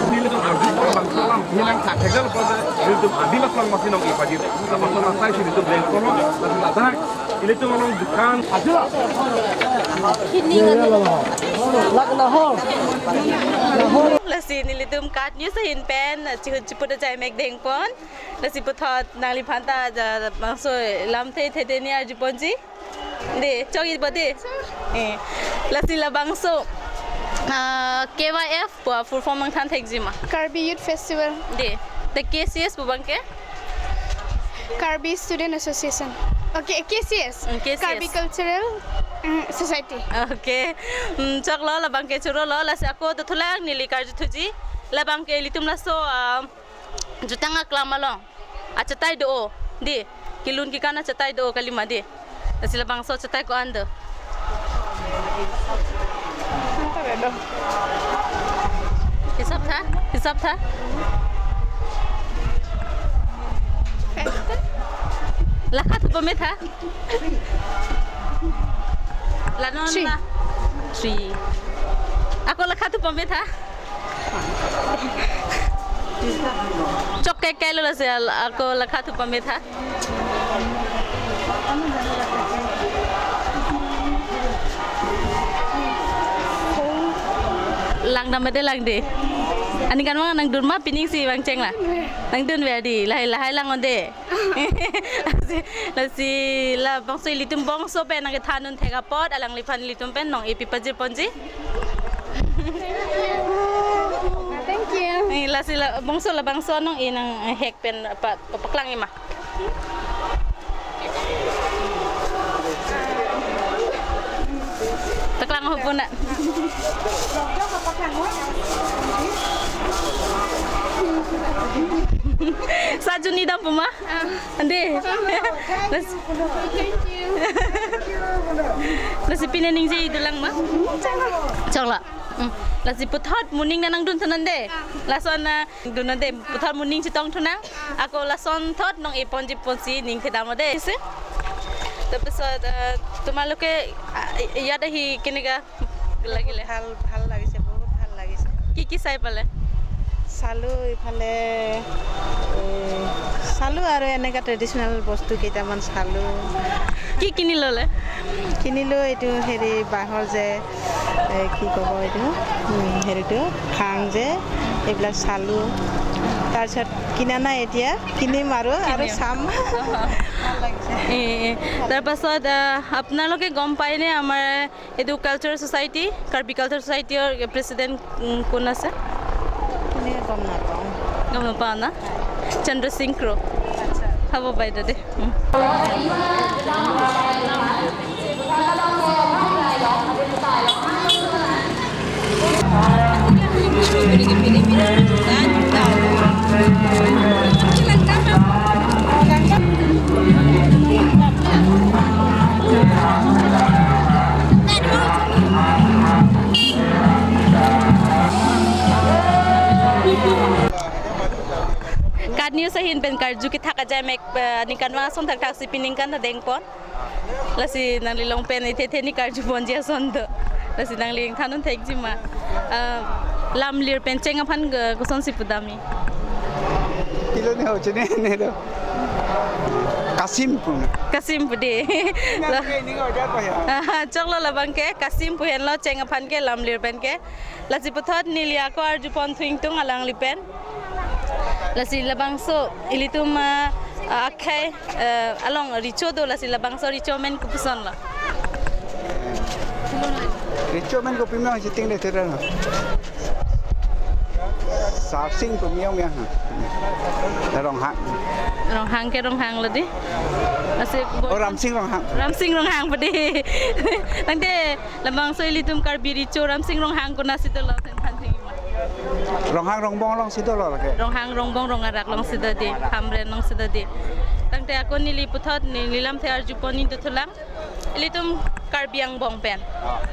Nelitum arju bangso alam hilang thak hekal pada nelitum adi laplang masi nong-e pajir. Apa so nasai si nelitum blank kolom, lasi ladak nelitum along dukan aja. Lasi nelitum KAT News ahin pen chihu chipu ajaimek dengpon. Lasi puthot nangliphan ta ja bangso lamthe thede ni arju ponji. De, chok-i bo de. Eh, lasi labangso, ah, K Y F pu full form nangthan thekji ma? Karbi Youth Festival. De, te K C S pu abangke? Karbi Student Association. Okay, K C S. Mm, K C S. Karbi Cultural, mm, Society. Okay. Mm, choklo labangke chorolo, lasi ako dothulang neli karju thuji. Labangke ilitum laso, ah, jutang aklam along achatai do-o, de, kelun kekan achatai do-o kalima de. Lasi labangso achatai ko-an do? Hisap tha, hisap tha. Lakha thu pame tha? La non Three. La. Three. Ako lakha thu pame tha? Chok ke kailo lasi ako lakha thu pame tha. Langdam ade langde. Aningkan ma nangdun ma, pining si vangcheng la? Nangdunve di, lahai lahai lang-o de. Lasi, lasi labangso ilitum bangso pen nangkethan un thek apot alangliphan ilitum pen nong-e pipajir ponji. Thank you. Eh, lasi labangso labangso nong-e nanghek pen pa, pa, paklang-i ma? Paklang ho puna. Sajuni dam puma? Ah. Ande. Thank you. Lasi pine ningje-i dolang ma? Choklo. Hmm. Lasi puthot moning nangdun thunon de. Ah. Lason, ah, dun thunon de, puthot moning chetong thunang. Ah. Ako lason thot nong-e ponji ponsi ning thedam-o de. Isi. Tapos, ah, তোমালোকে, ah, ইয়াত আহি কেনেকা লাগিলে? ভাল, ভাল লাগিছে, বহুত ভাল লাগিছে। কি কি চাই পালে? চালো ইফালে, এ, চালো আৰু এনেকা ট্ৰেডিশ্যনেল বস্তু কেইটামান চালো। কি কিনি ললে? কিনিলো এইটো হেৰি বাঁহৰ যে, এ, কি ক'ব এইটো, উম, হেৰিটো, ভাং যে, এইবিলাক চালো। তাৰপিছত কিনা নাই এতিয়া, কিনিম আৰু, আৰু কিনিম। চাম। অহ। ভাল লাগিছে। এ, এ, তাৰ পাছত, আহ, আপোনালোকে গম পায়নে আমাৰ এইটো কালচাৰেল ছ'চাইটি, কাৰ্বি কালচাৰেল ছ'চাইটিৰ প্ৰেচিডেণ্ট, উম, কোন আছে? কোনে গম নাপাওঁ। গম নাপাওঁ না? চন্দ্ৰ সিং ক্ৰ। আচ্ছা। হ'ব বাইদেউ দে। উম। News ahin pen karju kethak ajai mek, eh, ningkan vang ason thakthak si pi ningkan ta dengpon. Lasi nangli along pen ithe the ni karju ponji ason do. Lasi nangli ingthan un thekji ma. Eh, lamlir pen cheng aphan, eh, kosonsi pudamji? Pilo ne ho chene ne lo. Kasim pu. Kasim pu de. Nang ke ning order pa ya. Choklo labang ke Kasim pu henlo cheng aphan ke lamlir pen ke. Lasi puthot neli ako arju pon thu ingtung alangli pen. Lasi labangso ilitum, ah, ah, akhei, eh, along recho do, lasi labangso recho amen kopuson lo? Recho amen kopi ma sitting de thera. Sarsing pu miyong ya. Ronghang. Ronghang ke Ronghang lo di. Lasi Oh, Ramsing Ronghang. Ramsing Ronghang pu de. Tangte labangso ilitum Karbi recho Ramsing Ronghang konatsi dolo, sen than thekji ma? Ronghang Rongbong alongsi dolo lake. Ronghang Rongbong Rongarak alongsi do de, Hamren alongsi do de. Tangte ako neli puthot neli lamthe arju pon ingtung thulang. Ilitum Karbi angbong pen. Ah.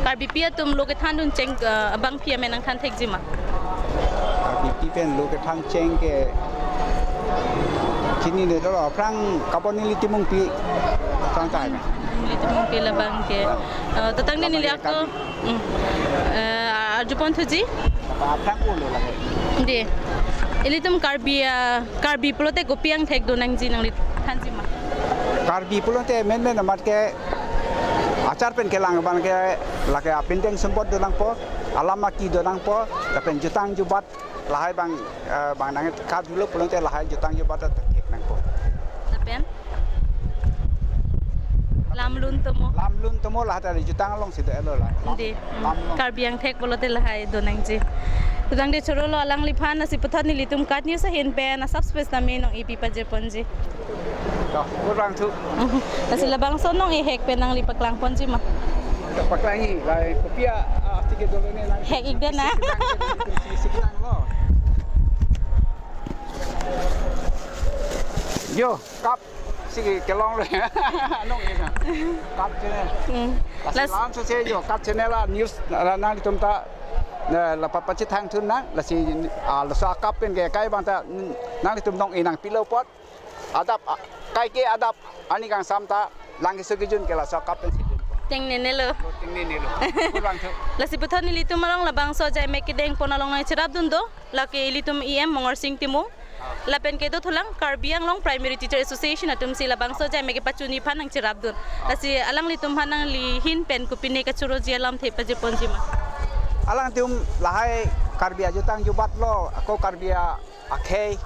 Karbipi atum lo kethandun cheng, eh, abangpi amen nangthan thekji ma? Karbipi pen lo kethan cheng ke chinine dolo, aphrang kabon neli Timungpi. Aphrang tahai na. Neli Timungpi labang ke. Eh, to tangte neli ako, mm, eh, arju pon thuji. Aphrang ulo lake. De. Ilitum Karbi, ah, Karbi pulote kopi angthek do nangji, nangli thanji ma? Karbi pulote menmen amat ke achar pen kelang abang ke lake apindeng sumpot do nangpo, alam aki do nangpo, lapen jutang jubat lahai abang, eh, abang nang kardom lo pulote lahai jutang jubat ta thek nangpo. Lapen? Lamlun tomo. Lamlun tomo lahai ta jutang alongsi do-elo la. Lam-, de. Lamlun. Karbi angthek pulote lahai do nangji. To tangte chorolo alangliphan, lasi puthot nelitum KAT News ahin pen asap space tame nong-e pi pajir ponji. To, kurvangthu. Lasi labangso nong-e hek pen nangli paklang ponji ma? To paklangji, la kopi a, ah, tike dolo ne lang. Hek-ik den na. Sik lang, sik lang lo. Yo, kap, si kelong lo. Nong-e na. KAT channel. Hmm. Lasi Las- langsung se yo, KAT channel a news, ah, nanglitum ta, eh, la pa pachethang thunang, lasi, ah, laso akap pen ke kai abang ta, mm, nanglitum nong-e nangpilo apot. Adap, ah, kaike adap, ani kangsam ta, lang keso kejun ke laso akap pen si jun. Tengnene lo. Tengnene lo. Kurvangthu. Lasi puthot nelitum along labangso ajai mek kedeng pon along nangcherapdun do, lake ilitum E M Mongorsing Timung. Ah. Lapen kedo thulang Karbi Anglong Primary Teacher Association atumsi labangso ajai mek kepachuni aphan nangcherapdun. Ah. Lasi alanglitum aphan nangli ahin pen kopine kachoroji alamthe pajir ponji ma? Alangtum lahai Karbi ajutang jubat lo, ako Karbi a akhei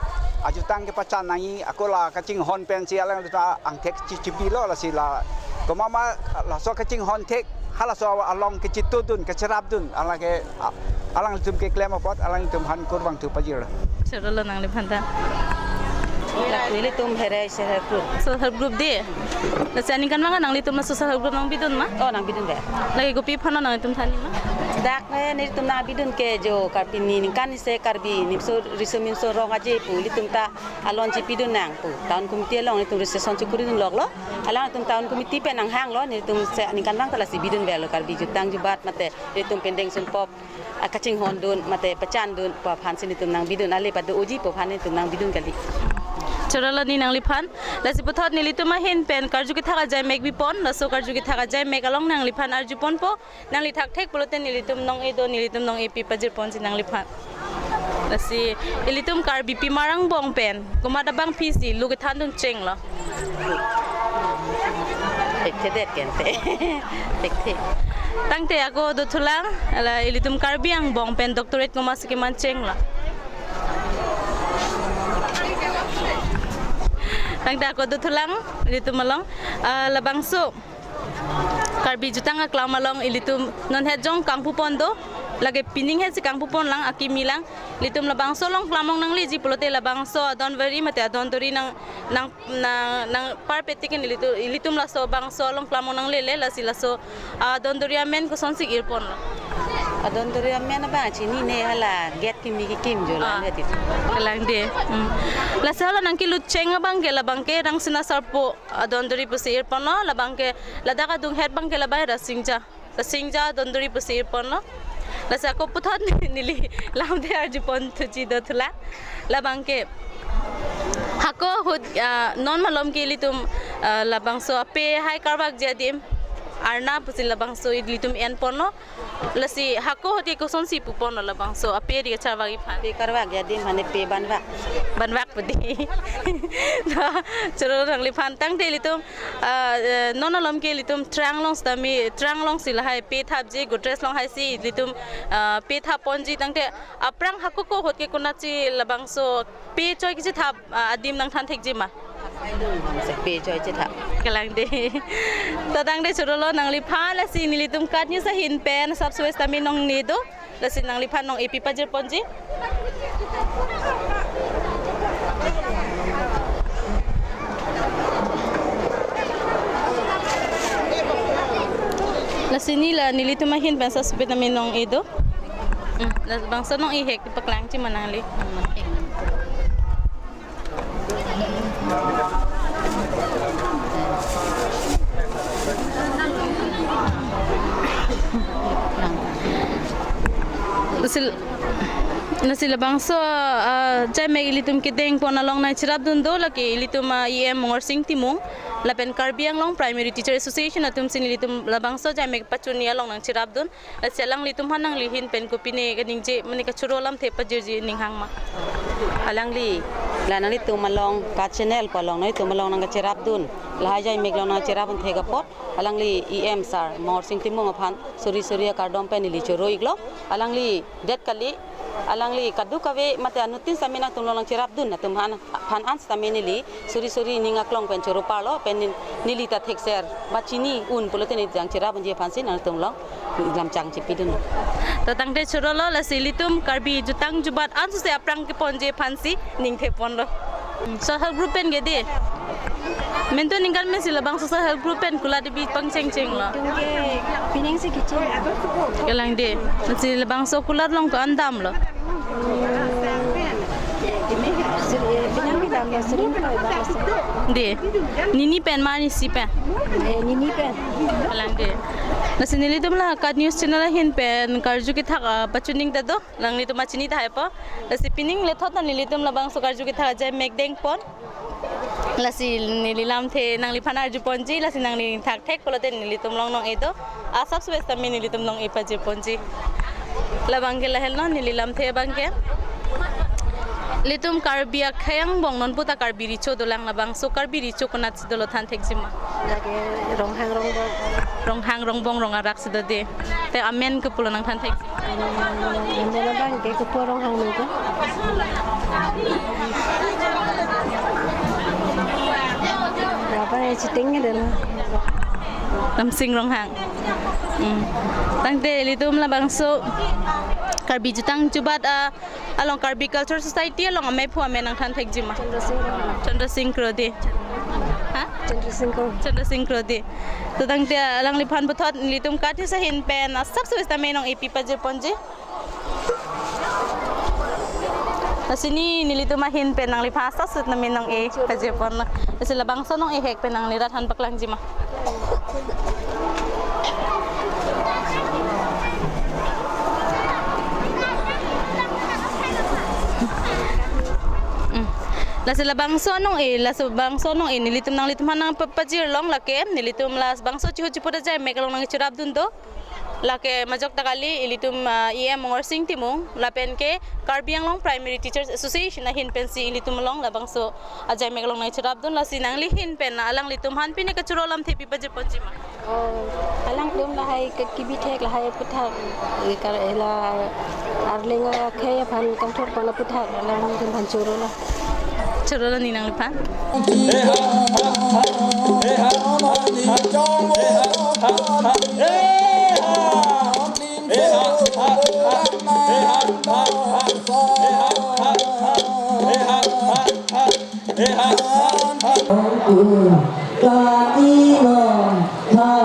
ajutang kepachan nangji, ako la kachinghon pensi alanglitum angthek chi-, chipilo, lasi la komat ma laso kachinghon thek, halaso along kachitudun, kachirapdun, alangke, a-, alanglitum keklem apot, alanglitum aphan kurvangthu pajir. Chorolo nangliphan ta. Lapu ilitum Herai Self Help Group. Self Help Group de. Lasi aningkan vang nanglitum laso Self Help Group nangbidun ma? Oh, nangbidun be. Lake kopi aphan nanglitum thanji ma? Dak, eh, nelitum nangbidun ke jo Karbi ni ningkan isi Karbi nimso riso nimso rong aje pu ilitum ta alon chipidun nang pu. Town committee along nelitum registration chekuridun loklo. Alangtum town committee pen nanghanglo, nelitum se ningkan vang ta lasi bidun belo Karbi jutang jubat mate nelitum pindeng sumpot, ah, kachinghondun mate pachandun pu aphansi nelitum nangbidun, ale pado-oji pu aphan nelitum nangbidun kali. Chorolo ne nangliphan. Lasi puthot nelitum ahin pen karju kethak ajai mek bipon, laso karju kethak ajai mek along nangliphan arju ponpo, nangli thakthek pulote nelitum nong-e do, nelitum nong-e pi pajir ponji nangliphan. Lasi ilitum Karbi pimar angbong pen komat abangpisi lo kethandun chenglo? Thekthe det kente. Thekthe. Tangte ako do thulang, la ilitum Karbi angbong pen doctorate komatsi keman chenglo? Tangte ako do thulang, ilitum along, ah, labangso Karbi jutang aklam along ilitum non het jong kangpu pon do, lake pining hetsi kangpu pon lang, akimi lang. Ilitum labangso along klamong nangleji pulote labangso adon veri mate adon dori nang, nang, nang, nang parpetikin ilitum, ilitum laso bangso along klamong nanglele, lasi laso, ah, adon dori amen kosonsi irponlo? Adon dori amen abang chinine, hala gate kimi kekim jo lang. Ah. Gate itu. Kalang de. Hmm. Lasi hala nangkelut cheng abang ke labang ke Rangsina Sarpo adon dori pusi irponlo, labang ke ladak adung het abang ke labang Rasingja. Rasingja adon dori pusi irponlo. Lasi ako puthot neli lamthe arjupon thuji do thulang. Labang ke hako ahut, ah, non malom ke ilitum, ah, labangso ape hai karvakji adim arna pusi labangso ilitum enponlo. Lasi hako ahut ke kosonsi puponlo labangso ape ri kacharvakji aphan? Pe karvakji adim hane pe banvak. Banvak pu dei. Choro nangliphan. Tangte ilitum, ah, eh, non alom ke ilitum trang along sitame, trang alongsi lahai pe thapji, Godrej along haisi ilitum, ah, pe thapponji. Tangte aphrang hako ahut ke konatsi labangso pe choi kachethap, ah, adim nangthan thekji ma? Pe choi chethap. Kalang dei. To tangte chorolo nangliphan, lasi nelitum KAT News ahin pen asapso sitame nong-e do. Lasi nangliphan nong-e pipajirponji. Lasi neli la nelitum ahin pen asapso sitame nong-e do. Hmm, labangso nong-e hek paklangji ma nangli? Lasi, lasi labangso, ah, jaimek ilitum kedengpon along nangcherapdun do, lake ilitum, ah, E M Mongorsing Timung lapen Karbi Anglong Primary Teacher Association atumsi nelitum labangso jaimek pachini along nangcherapdun. Lasi alanglitum aphan nangli ahin pen kopine kaningje mane kachoro lamthe pajirji ning hang ma? Alangli la nanglitum along KAT channel pu along nanglitum along nangkacherapdun, lahai jaimek along nangcherapdun thek apot alangli E M sir Mongorsing Timung aphan suri suri akardom pen neli choro-iklo. Alangli det kali, alangli kadokave mate anuttin sitame nangtum along nangcherapdun atum aphan, aphan an sitame neli suri suri ning aklong pen choro parlo, pen nin-, neli ta thekser ba chini un pulote neli nangcherapdunji aphansi nangtum along lamchang chepidun. To tangte chorolo, lasi ilitum Karbi jutang jubat ansose aphrang keponji aphansi ningtheponlo. Self help group pen ke dei. Mentu ningkan mensi labangso self help group pen kulat bi pangchengchenglo? Itum ke pining si kecheng. Kalang dei. Lasi labangso kulat along ko-an damlo? Pining kedam ya sering ko bang. Dei. Nini pen ma isi pen? Eh, nini pen. Kalang dei. Lasi nelitum la KAT News channel ahin pen karju kethak, ah, pachuningta do. Nanglitum pachini tahai po. Lasi pining lethot ta nelitum labangso karju kethak ajaimek dengpon. Lasi neli lamthe nangliphan arjuponji, lasi nangli thakthek pulote nelitum along nong-e do. Asapso sitame nelitum nong-e pajirponji. Labang ke lahenlo neli lamthe abang ke. Ilitum Karbi akhei angbong non puta Karbi Recho dolang, labangso Karbi Recho konatsi dolo than thekji ma? Lake Ronghang Rongbong. Ronghang Rongbong Rong Arak si do dei. Te amen ke pulo nangthan thek? Amen abang ke kepu Ronghang nungko. Apa ya, cheating ke dei lo. Ramsing Ronghang. Hmm. Tangte ilitum labangso Karbi jutang jubat, ah, along Karbi Culture Society along amei aphu amen nangthan thekji ma? Chandra Singh Kro. Chandra Singh Kro dei. Ha? Chandra Singh Kro. Chandra Singh Kro dei. To tangte alangliphan puthot nelitum KAT News ahin pen asapso sitame nong-e pipajirponji. Lasi neli nelitum ahin pen nangliphan asapso sitame nong-e pajirponlo. Lasi labangso nong-e hek pen nangli rat aphan paklangji ma? Hmm. Lasi labangso nong-e, labangso nong-e nelitum nanglitum aphan nangpa-, pajirlong, lake nelitum labangso chihu chipu ajaimek along nangcherapdun do. Lake majok ta kali, ilitum, ah, E M Mongorsing Timung lapen ke Karbi Anglong Primary Teachers Association ahin pensi ilitum along labangso ajaimek along nangcherapdun, lasi nangli ahin pen alanglitum aphan pine kachoro lamthe pipajirponji ma? Oh, alangtum lahai ke kibi thek lahai aputhak, eh, kar-, eh, la Arleng akhei aphan kangthurpon aputhak alangtum aphan chorolo. Chorolo neli nangliphan.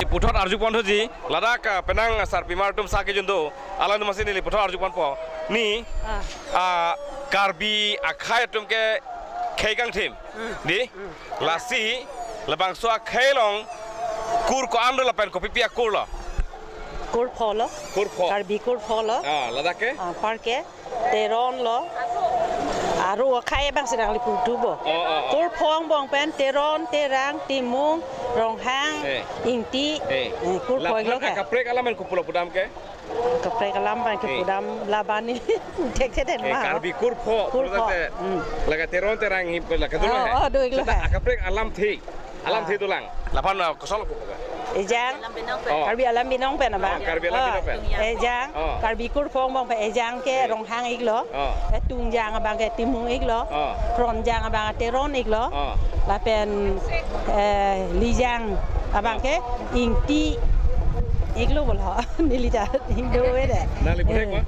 Puthot arjupon thuji, ladak, ah, penang, ah, sarpimar atum sake jun do, alanglitum aphansi neli puthot arjuponpo. Neli, ah, Karbi akhei atum ke khei kangthim dei. Lasi labangso akhei along kur ko-an do lapen kopipi akur lo? Kurpho lo. Kurpho. Karbi Kurpho lo. Ah, ladak ke? Ah, apar ke Teron lo. Aro akhei abang si nangli putubo. Oh, oh, oh. Kurpho angbong pen Teron, Terang, Timung, Ronghang, Eh. Ingti. Eh. Eh, Kurpho Lapen lo ke. Akaprek alam an kopulo pudam ke? Akaprek alam abang ke Eh. pudam labani. Thekthedet Eh, ma. Karbi Kurpho. Kurpho. Ladak ke. Hmm. Laga Teron, Terang, hi, laga dulu Oh, he. oh, dulu Seta he. Akaprek alamthe. Alamthe Ah. dolang. Laphan, ah, kosonlo pupo ke? Ejang. Oh. Karbi alam binong pen abang. Oh, Karbi alam Oh. binong pen. Ejang. Oh. Karbi Kurpho angbong pen ejang ke Eh. Ronghang iklo. Oh. Eh, Tungjang abang ke Timung iklo. Oh. Kronjang abang Teron iklo. Oh. Lapen, eh, Lijang abang Oh. ke Ingti iklo bolo. Neli ta Indo we de. Nangli puthek ma? Eh.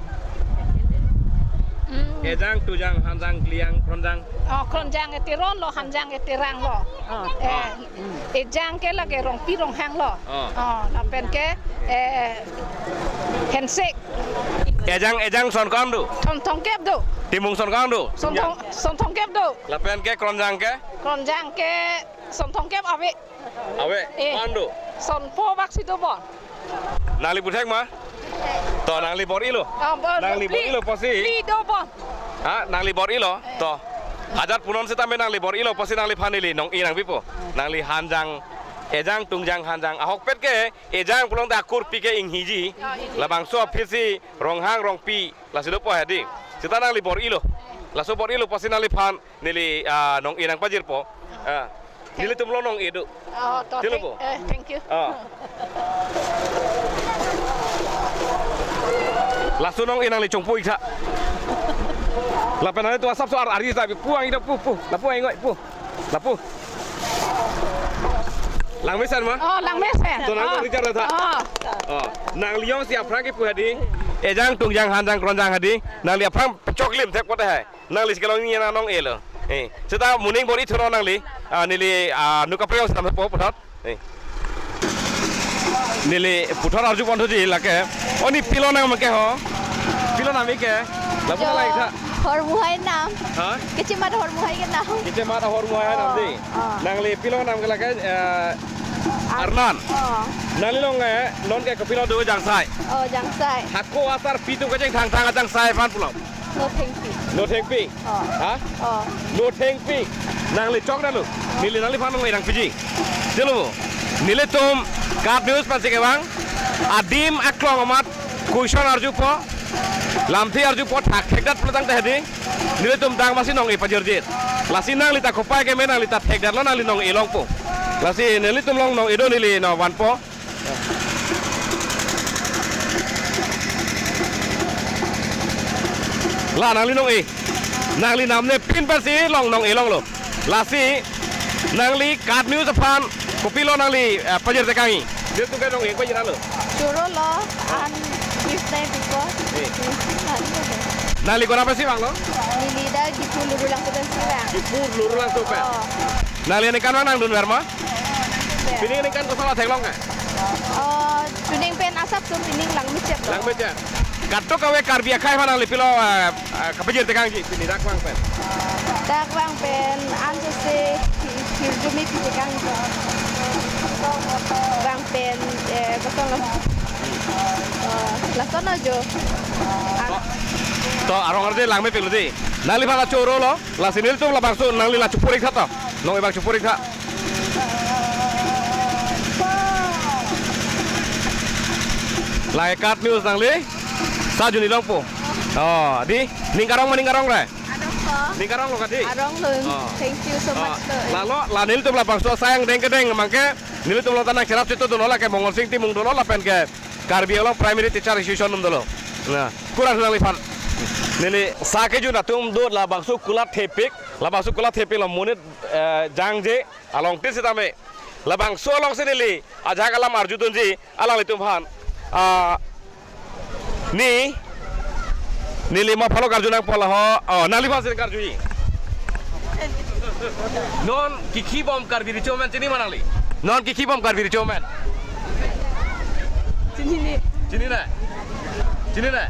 Hmm. Ejang, Tungjang, Hanjang, Klijang, Kronjang. Oh, Kronjang ke Teron lo, Hanjang ke Terang lo. Oh. Eh, Hmm. Ejang ke lake Rongpi Ronghang lo. Oh. Oh, lapen ke, eh, Hensek. Ejang, Ejang son ko-an do? Son thomkep do. Timung son ko-an do? Son thom-, son thomkep do. Lapen ke Kronjang ke? Kronjang ke son thomkep ave. Ave, Eh, ko-an do? Son pho bak si do bon. Nangli puthek ma? To nangli bor-ilo. Ah, bor-, Nangli bor-ilo pasi. Phli do bon. Ha, nangli bor-ilo. Eh. To. Ajat punon sitame nangli bor-ilo pasi nangliphan neli nong-e nangpipo. Nangli Hanjang, Ejang, Tungjang, Hanjang. Ahokpet ke Ejang pulote akurpi ke inghiji. Ah, inghiji. Labangso aphi si Ronghang, Rongpi. Lasi dopo hedi. Seta nangli bor-ilo. Laso bor-ilo pasi nangliphan neli, ah, nong-e nangpajirpo. Ah. Nelitum lo nong-e do. Oh, to, Tilo thank, po. eh, thank you. Ah. Laso nong-e nangli chongpo ik tha. Lapen nanglitum asapso ar-, ari sa pu ang ida pu, pu. Lapu ang pu. Lapu. Langmesen ma? Oh, langmesen. To nang Oh. Richard tha. Oh. Oh. Nangli jongsi aphrang kipu hedi. Ejang, Tungjang, Hanjang, Kronjang hedi. Nangli aphrang choklim thek pote hai. Nangli si kelong ni nang nong-elo. Eh, seta moning bor-i thunon nangli. Ah, neli, ah, nu kaprek sitame po puthot. Eh. Neli puthot arju pon thuji lake. Oni pilo nang make ho. Pilo nang make. Lapu Jo, nang lai tha. Hormuhai nam. Ha? Kechemat Hormuhai ke nam. Kechemat Hormuhai nam Oh, dei. oh. Nangli pilo nang ke lake, eh, Ar-, Arnan. oh. Nangli long, eh, non ke kopilo do Jangsai. Oh, Jangsai. Hako asarpi atum kachingthang thang Jangsai aphan pulo. No thengpi. No thengpi. Oh. Ha? Oh. No thengpi. Nangli chokdetlo. Neli nangliphan nong-e nangpiji. Tilo. Nelitum KAT News pensi kevang. Adim aklong amat question arjupo. Lamthe arjupo thakthek dat pulo tangte hedi. Nelitum dang masi nong-e pajirjir. Lasi nangli ta kopai keme nangli ta thekdetlo nangli nong-e longpo. Lasi nelitum long nong-e do neli nangvanpo. La nangli nong-e. Nangli namne pin pensi long nong-e longlo. Lasi nangli KAT News aphan kopilo nangli, eh, pajir tekangji. Nelitum ke nong-e pajir alo. Choro lo, an gift nai pipo. Eh. Nangli kona pensi vanglo? Neli dak Diphu Lurulangso pensi vang. Diphu Lurulangso pen. Oh. Nangli aningkan vang nangdunver ma? Pining aningkan kosonlo theklong ke? Oh, pining pen asapso pining langmechet lo. Langmechet. Kadokave Karbi akhei aphan nangli pilo, eh, eh, kapajir tekangji pini dak vang pen. Dak vang pen anjose hi-, hirjume pi tekangji. Vang pen, eh, kosonlo. Oh, lason ajo. Ah. To, to arong arje langmepiklo dei. Nangliphan la choro lo. Lasi nelitum labangso nangli la chupur ik tha to. Nong-e abang chupur ik tha. Lake KAT News nangli. Sa juni longpo. Oh, dei. Ning karong ma ning karong re? Arong ko. Ning karong lo ka dei? Arong lun. Oh. Thank you so Oh. much lo. Lalo, la nelitum labangso asai angdeng kedeng abang ke. Nelitum lo ta nangcherap chetongdunlo lake Mongol Sing Timung dolo lapen ke Karbi Anglong Primary Teacher Association atum dolo. Na, kurang nangliphan. Neli sa kejun atum do labangso kulat thepik, labangso kulat thepik lo monit, eh, jangje along tin sitame. Labangso alongsi neli ajahak alam arjudunji alanglitum aphan. Ah, ne, neli ma phalo karju nangpo la ho. Oh, nangliphan si karjuji. Non kikhibom Karbi Recho Men chini ma nangli? Non kikhibom Karbi Recho Men? Chinine. Chinine? Chinine?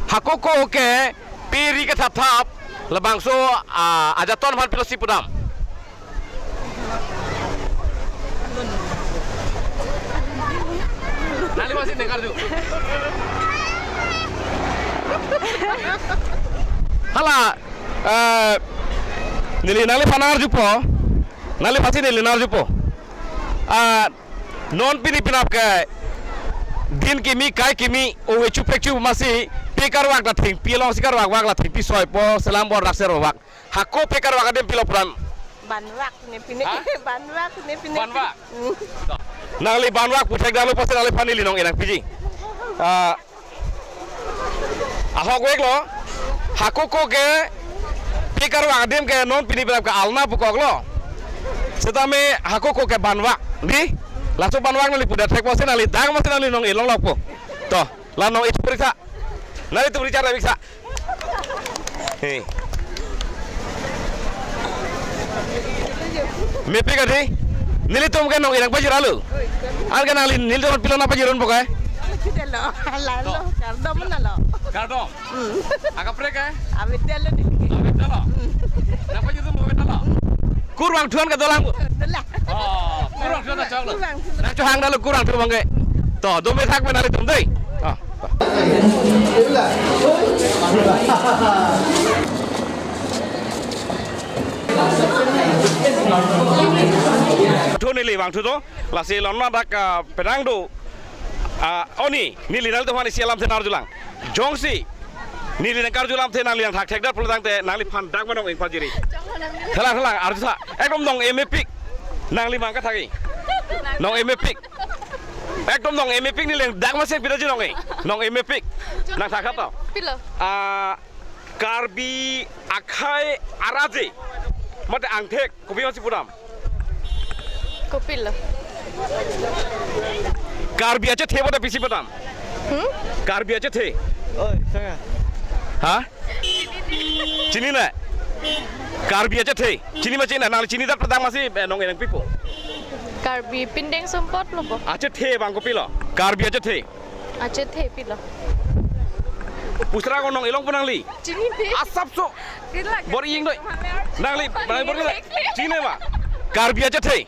Hako ako ke peri kethapthap labangso, ah, ajaton aphan pilosi pudam. Nangliphan si Hala, eh, neli nangliphan nangarjupo. Nangliphan si neli nangarjupo. Ah, non pini penap ke din kimi, kai kimi, ove chupek chu masi, pe karvak ta thengpi alongsi karvakvak la thengpi soipo, selam bor dak ser vak. Hako pe karvak adim pilo pran. Banvak ne pine. Ha? Banvak ne pine. Banvak. Hmm. Nangli banvak puthek dalo pusi nangliphan neli nong-e nangpiji. Ah, ahokvek lo. Hako ko ke pe karvak adim ke non pini penap ke alna pukok lo. Setame hako ko ke banvak. Di? Laso banvak nangli puthek pusi nangli dak masi nangli nong-e longlokpo. To, la nong-e chuprik tha. Nanglitum richard abik sa. He. Mepik adi. Nelitum ke nong-e nangpajir alo. An ke nangli nelitum pilo nangpajirpo ke? Chutelo. Lalo. Kardom nalo. Kardom. Hmm. Akaprek ke? Avedetlo neli ke. Avedetlo. Hmm. Nangpajir atum avedetlo. Kurvangthu an ke dolang. Dolang. Oh, kurvangthu an choklo. Kurvangthu. Nangchohang dalo kurvangthu abang ke. To, dome thak pen nangli tum dei. Ah. Thu neli vangthu do, lasi lon ma dak, ah, pedang do. Ah, oni, neli nanglitumphan isi alamthe nangarjulang. Jongsi neli nangkarju alamthe nangli nangthakthekdet pulo tangte nangliphan dak ma nong-e nangpajiri. Thelang, thelang, arju tha. Ekdom nong-e mepik. Nangli mang kathaki. Nong-e mepik. Ekdom nong-e mepik, neli dak masi pida ji nong-e. Nong-e mepik. Nangthak tha to. Pilo. Ah, Karbi akhei araje mate angthek kopi masi pudam? Kopilo? Karbi achethe pute pisi pudam? Hmm? Karbi achethe. Oi, sanga. Ha? Chinine? Karbi achethe. Chini ma chinine? Nangli chinidet pu tang masi, eh, nong-e nangpipo. Karbi pindeng sumpot lo bo. Achethe abang kopilo? Karbi achethe. Achethe pilo? Pusra ko nong-e longpo nangli. Chinine. Asapso. Pilo? Bor-i ing doi. Nangli, nangli bor-i ing doi. Chinine ma? Karbi achethe.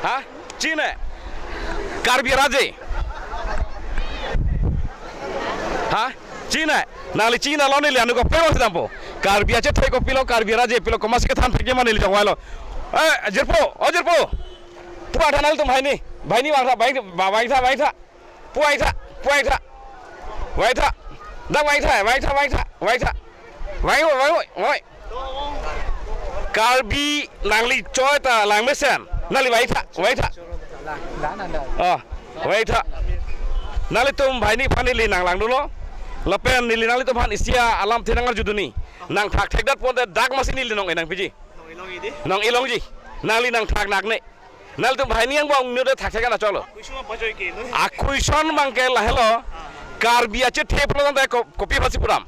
Ha? Chinine? Karbi araje. Ha? Chinine? Nangli chinine lo neli anu kaprek si dampo. Karbi achethe kopilo, Karbi araje pilo, komatsi kethan thekji ma neli jongvailo. Eh, jirpo, o jirpo. Pu vangtha nangtum banghini. Banghini vangtha, banghini, ba-, vangtha, vangtha. Pu vangtha, pu vangtha. Vangtha. Dak vangtha, vangtha, vangtha, vangtha. Vang oi, vang oi, vang oi. Karbi nangli choi ta lang mesen. Nangli vangtha, vangtha. Oh, vangtha. Nanglitum banghini aphan neli nanglang dunlo. Lapen neli nanglitumphan isi alamthe nangarju dunji. Nangthakthekdet pute dak masi neli nong-e nangpiji. Nong-e longji. Nangli nangthak nakne. Nanglitum banghini angbong node thakthek an achoklo. Question abang pajoi ke lo. A question abang ke lahelo. Ah. Karbi achethe pulo tangte ko-, kopi masi pudam?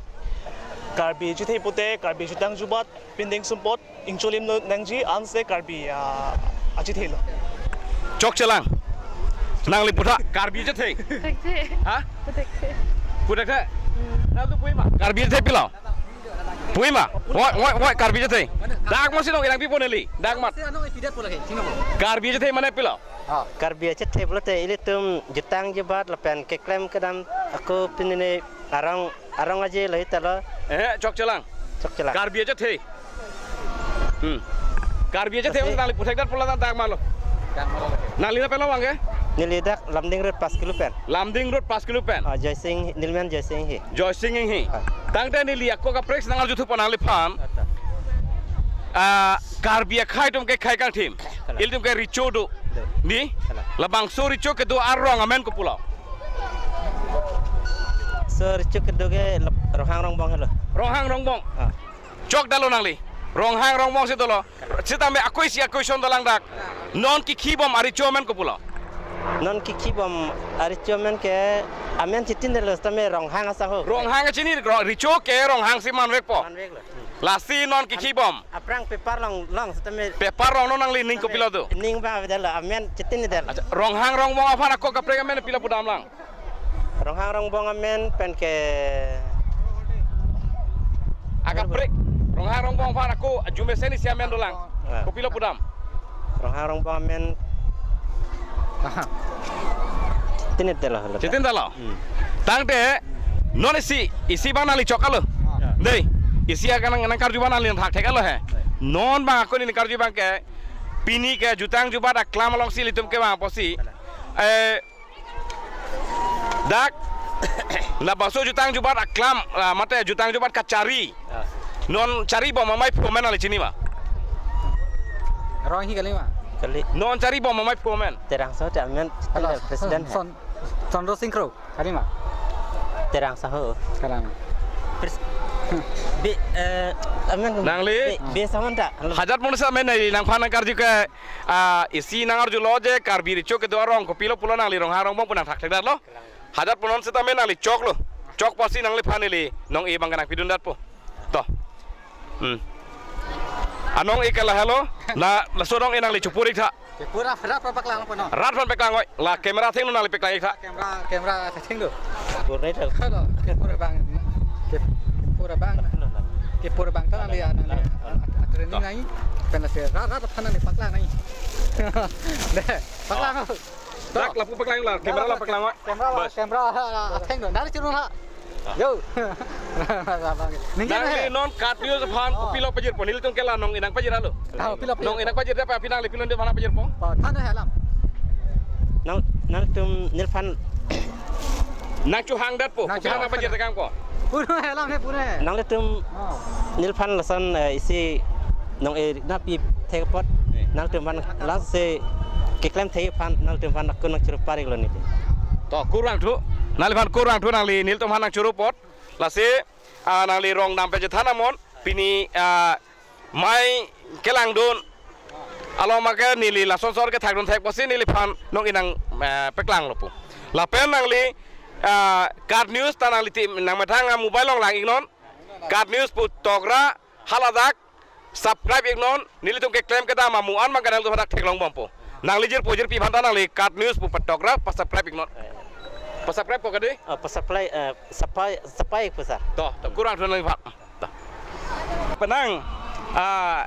Karbi achethe pute Karbi ajutang jubat, pindeng sumpot, ingcholim lo nangji, anse Karbi, ah, achethe lo. Chokchelang. Nangli putha Karbi achethe. Thekthe. Ha? Thekthe. Puthekthe. Hmm. Nangtum pu-i ma? Karbi achethe pilo? Pu-i ma? Woi, woi, woi, Karbi achethe. Dak masi nong-e nangpipo neli. Dak ma. Karbi achethe mane pilo? Ah. Karbi achethe pulote ilitum jutang jubat lapen keklem kedam ako pinine arong, arong aje lahei talo. Eh, chokchelang. Chokchelang. Karbi achethe. Hmm. Karbi achethe. Nangli puthekdet pulo tang dak malo. Nangli lapen lo abang ke? Neli dak Lumding Road pas kilo pen. Lumding Road pas kilo pen. Ah, Joysing, neli men Joysing Inghi. Joysing Inghi. Ah. Tangte neli ako kaprek si nangarjuthupo nangliphan. Ata. Ah, Karbi akhei atum ke khei kangthim. Kalang. Ilitum ke recho do. Do. Ni? Kalang. Labangso recho kedo arong amen kopulo? So recho kedo ke lep-, Ronghang Rongbong helo. Ronghang Rongbong. Ah. Chokdetlo nangli. Ronghang Rongbong si dolo. Sitame ako isi a-question dolang dak. Non kikhibom arecho amen kopulo? Non kikhibom arecho amen ke amen chitindetlo sitame Ronghang asang ho. Ronghang chini ro-, recho ke Ronghang si manvekpo. Manveklo. Hmm. Lasi non kikhibom. Aphrang paper long, long sitame. Paper longnon nangli ning kopilo do? Ning abang avedetlo, amen chitindetlo. Acha, Ronghang Rongbong aphan ako kaprek amen pilo pudamlang? Ronghang Rongbong amen pen ke. Akaprek. Ronghang Rongbong aphan ako arjumesen isi amen dolang. Ah. Kopilo pudam? Ronghang Rongbong amen. Aha. Chinine detlo, lo. Chinine detlo. Hmm. Tangte non isi, isi abang nangli chok-lo. Ah. Dei, isi akan nang, nangkarju abang nangli nangthakthek-lo he. Non abang ako neli nangkarju abang ke pini ke jutang jubat aklam alongsi ilitum ke abang apotsi, eh, dak labangso jutang jubat aklam, ah, mate jutang jubat kachari. Ah. Non charibom amei phu amen nangli chini ma? Rong hi kali ma? Kali. Non charibom amei phu amen? Terangso te amen. Halo, president he. Son, Sondro Singkro, kali ma? Terangso ho. Kalang. Pres-, be, eh, amen. Nangli? Be, be saman ta. Halo. Hajat monit amen nangli nangphan nangkarju ke, ah, isi nangarjulo je Karbi Recho kedo arong kopilo pulo nangli Ronghang Rongbong pu nangthakthek detlo. Hajat monit seta amen nangli chok-lo. Chok apotsi nangliphan neli nong-e abang kenangpidun detpo. To. Hmm. Anong-e ke lahelo, la, laso anong-e nangli chupur-iktha. Ke pura rat aphan paklang po non. Rat aphan paklang oi. La camera athengno nangli paklang-iktha. Camera, camera athengno. Pura itu. Halo, ke pura abang. Ke pura abang. Ke pura abang ta nangli, nangli. Ah, training nangji. Pen lasi rat, rat aphan nangli paklang nangji. Dei, paklang. Oh. Dak lapu paklang la, camera la paklang wa. Camera la, bas. Camera, ah, athengno. Nari chirun ha. Ah. Yo. Ningkan nang he. Di non KAT News aphan, oh, kopilo pajirpo, nelitum ke la nong-e nangpajir-lo. Ah, kopilo pajir. Nong-e nangpajir de pa, aphi nangli pilo de mana pajirpo? Pa, than he alam. Nang, nangtum neliphan nangchohang detpo, nangchohang. Kopilo nangpajir de kangpo. Pura he alam he, pura he. Nanglitum, oh, neliphan lason, eh, isi nong-e nangpi thek apot, eh, nangtumphan lasi keklem thek aphan nangtumphan ako nangchoro pari-iklo neli. To, kurvangthu, nangliphan kurvangthu nangli nelitum aphan nangchoro apot. Lasi, ah, nangli rong dam pachethan amon, pini, ah, mei kelangdun. Along ma ke neli lason asor kethakdun thek apotsi neliphan nong-e nang, eh, paklanglo pu. Lapen nangli, ah, KAT News ta nangli ti nangmethang a-mobile along lang-iknon. KAT News pu tokra haladak subscribe-iknon, nelitum keklem kedam amu an abang ke nangtum hadak theklongbompo. Nangli jirpo jirpi aphan ta nangli KAT News pu patokra pa-subscribe-iknon. Pa-subscribe-po kadi? Oh, pa-subscribe, eh, subscribe, subscribe-po sir. To, to, kurvangthu nangli aphan. To. Penang, ah,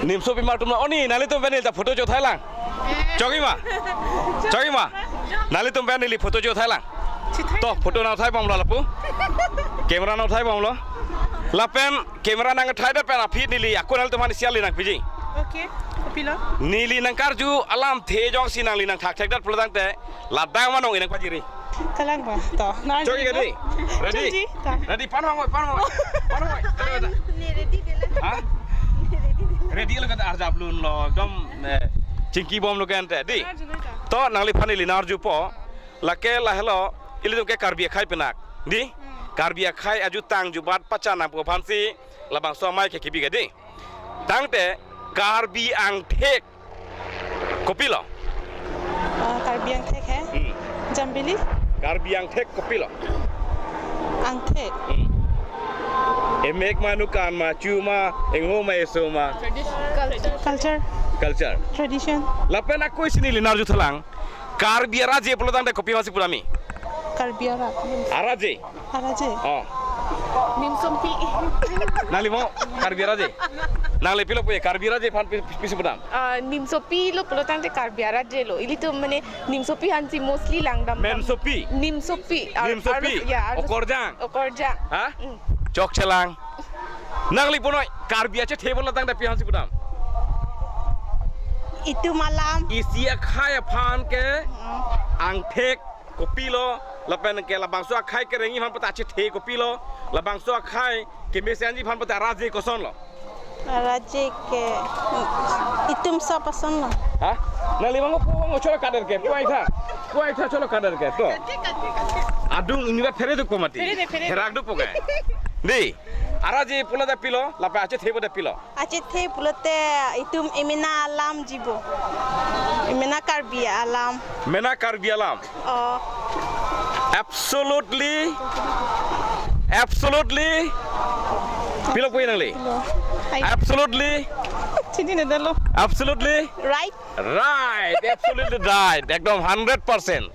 nimso pimar atum na, oni, nanglitum pen neli ta photo chothailang. Chok-ik ma? Chok-ik ma? Nanglitum pen neli photo chothailang. To, photo nangthaibomlo lapu. Camera nangthaibomlo. Lapen camera nangthaidet pen aphi neli ako nanglitum aphan isi ali nangpiji. Okay, kopilo? Neli nangkarju alamthe jongsi nangli nangthakthekdet pulo tangte, ladak ma nong-e nangpajir-i. Kalang ba, to. Nang chok-ik kadi? Ready? Chokji, to. Ready, pan hong, pan hong. Pan hong. Ne ready detlo. Ha? Ne ready detlo. Ready lo kan arjap lunlo, ekdom, eh, chingkibomlo kan te, dei. Arju nai ta. To, nangliphan neli nang-arjupo. Lake lahelo, ilitum ke Karbi akhei pinak. Dei? Hmm. Karbi akhei ajutang jubat pachan nangpo aphansi labangso amei ke kibi kadi. Tangte Karbi angthek kopilo? Ah, Karbi angthek he? Hmm. Jambili? Karbi angthek kopilo? Angthek. Hmm. Emek ma, nukan ma, chu ma, ingho ma, eso ma. Culture. Culture. Culture. Tradition. Lapen ako isi neli nang-arjuthulang. Karbi araje pulo tangte kopi masi purami? Karbi ara. Araje. Araje. Oh. Nimsopi. Nangli mo Karbi araje? Nangli pilo pu Karbi araje aphan pi-, pi-, pisi pudam? Ah, nimsopi lo pulo tangte Karbi araje lo. Ilitum mane nimsopi aphansi mostly langdam. Mensopi? Nimsopi. Ar-, nimsopi. Arus, ya, arus. Okorjang? Okorjang. Ha? Mm. Chokchelang. Nangli punoi Karbi achethe pulo tangte pi aphansi pudam? Itum alam. Isi akhei aphan ke, hmm, angthek kopilo, lapen ke labangso akhei kerengji aphan pata achethe kopilo, labangso akhei kemesen-ji aphan pata araje kosonlo? Araje ke, itum sab asonlo. Ha? Nangli vangpo, vangpo, cholo kader ke, puai tha. Puai tha, cholo kader ke, to. Adung ingni ba phere dukpo mati. Phere de, phere de. Herak dukpo ke. Dei, araje pulote pilo, lapen achethe pulote pilo? Achethe pulote itum emena alam jibo. Emena Karbi alam. Mena Karbi alam. Oh. Absolutely. Absolutely. Pilo pu nangli? Pilo. Hai. Absolutely. Chinine detlo. Absolutely. Right. Right. Absolutely right. Ekdom hundred percent.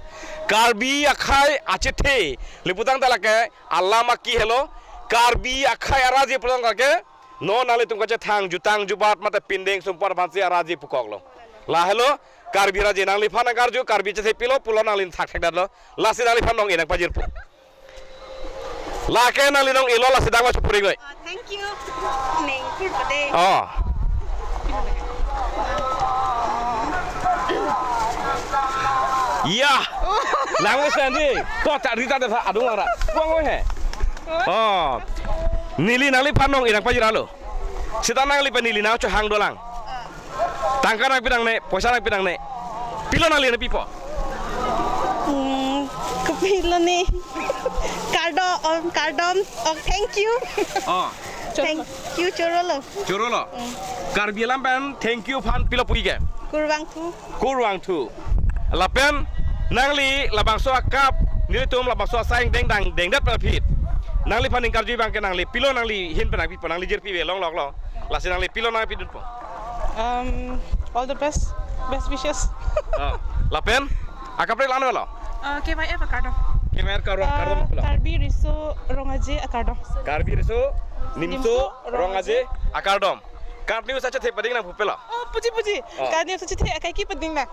Karbi akhei achethe. Lapu tangte lake alam aki helo. Karbi akhei araje pulo tangte lake. Non nanglitum kachethang jutang jubat mate pindeng sumpar aphansi araje pukoklo. Lahelo, Karbi raje nangliphan nangkarju, Karbi chethe pilo pulo nangli thakthak datlo. Lasi nangliphan nong-e nangpajirpo. Lake nangli nong-elo lasi dang ma chupuri ngoi. Uh, thank you. Ning, pur pade. Oh. Ya. Lang mo sandi. To ta rita de adung lang ra. Buang mo he. Oh. Neli nangliphan nong-e nangpajirlo. Seta nangli pen neli nangchohang dolang. Tangka nangpi nangne, poisa nangpi nangne. Pilo nangli nangpipo? Hmm, kopilo ni. Kardom, kardom. Oh, thank you. Oh. Thank you, chorolo. Chorolo. Mm. Karbi alam pen thank you aphan pilo puji ke? Kurvangthu. Kurvangthu. Lapen nangli labangso a-cup, nelitum labangso asai angdeng dang dengdet pen aphi. Nangliphan ning karju abang ke nangli pilo nangli ahin pen nangpipo, nangli jirpi ave longloklo. Lasi nangli pilo nangpidunpo? Um, all the best. Best wishes. Oh. Lapen akaprek lang-anlo? Uh, K Y F akardom. K Y F akardom, Uh, akardom pilo. Karbi Riso Rong Aje akardom. Karbi Riso Nimso Nimso Rong Aje akardom. KAT News achethe pading nang pupelo. Oh, puji puji. Oh. KAT News achethe akai ke pading nang.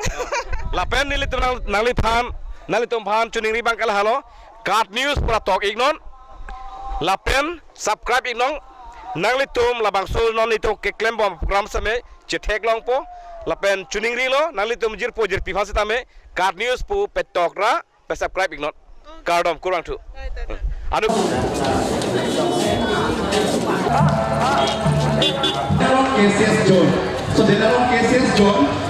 Lapen nelitum nang, nangliphan, nanglitum aphan choningri abang ke lahelo. KAT News pura tok-iknon. Lapen subscribe-iknon. Nanglitum labangso non nelitum keklembom program same chetheklongpo. Lapen choningrilo, nanglitum jirpo jirpi aphan setame KAT News pu petok ra pe-subscribe-iknon. Kardom, kurvangthu. Anu. K C S zone. So, Denarong K C S zone.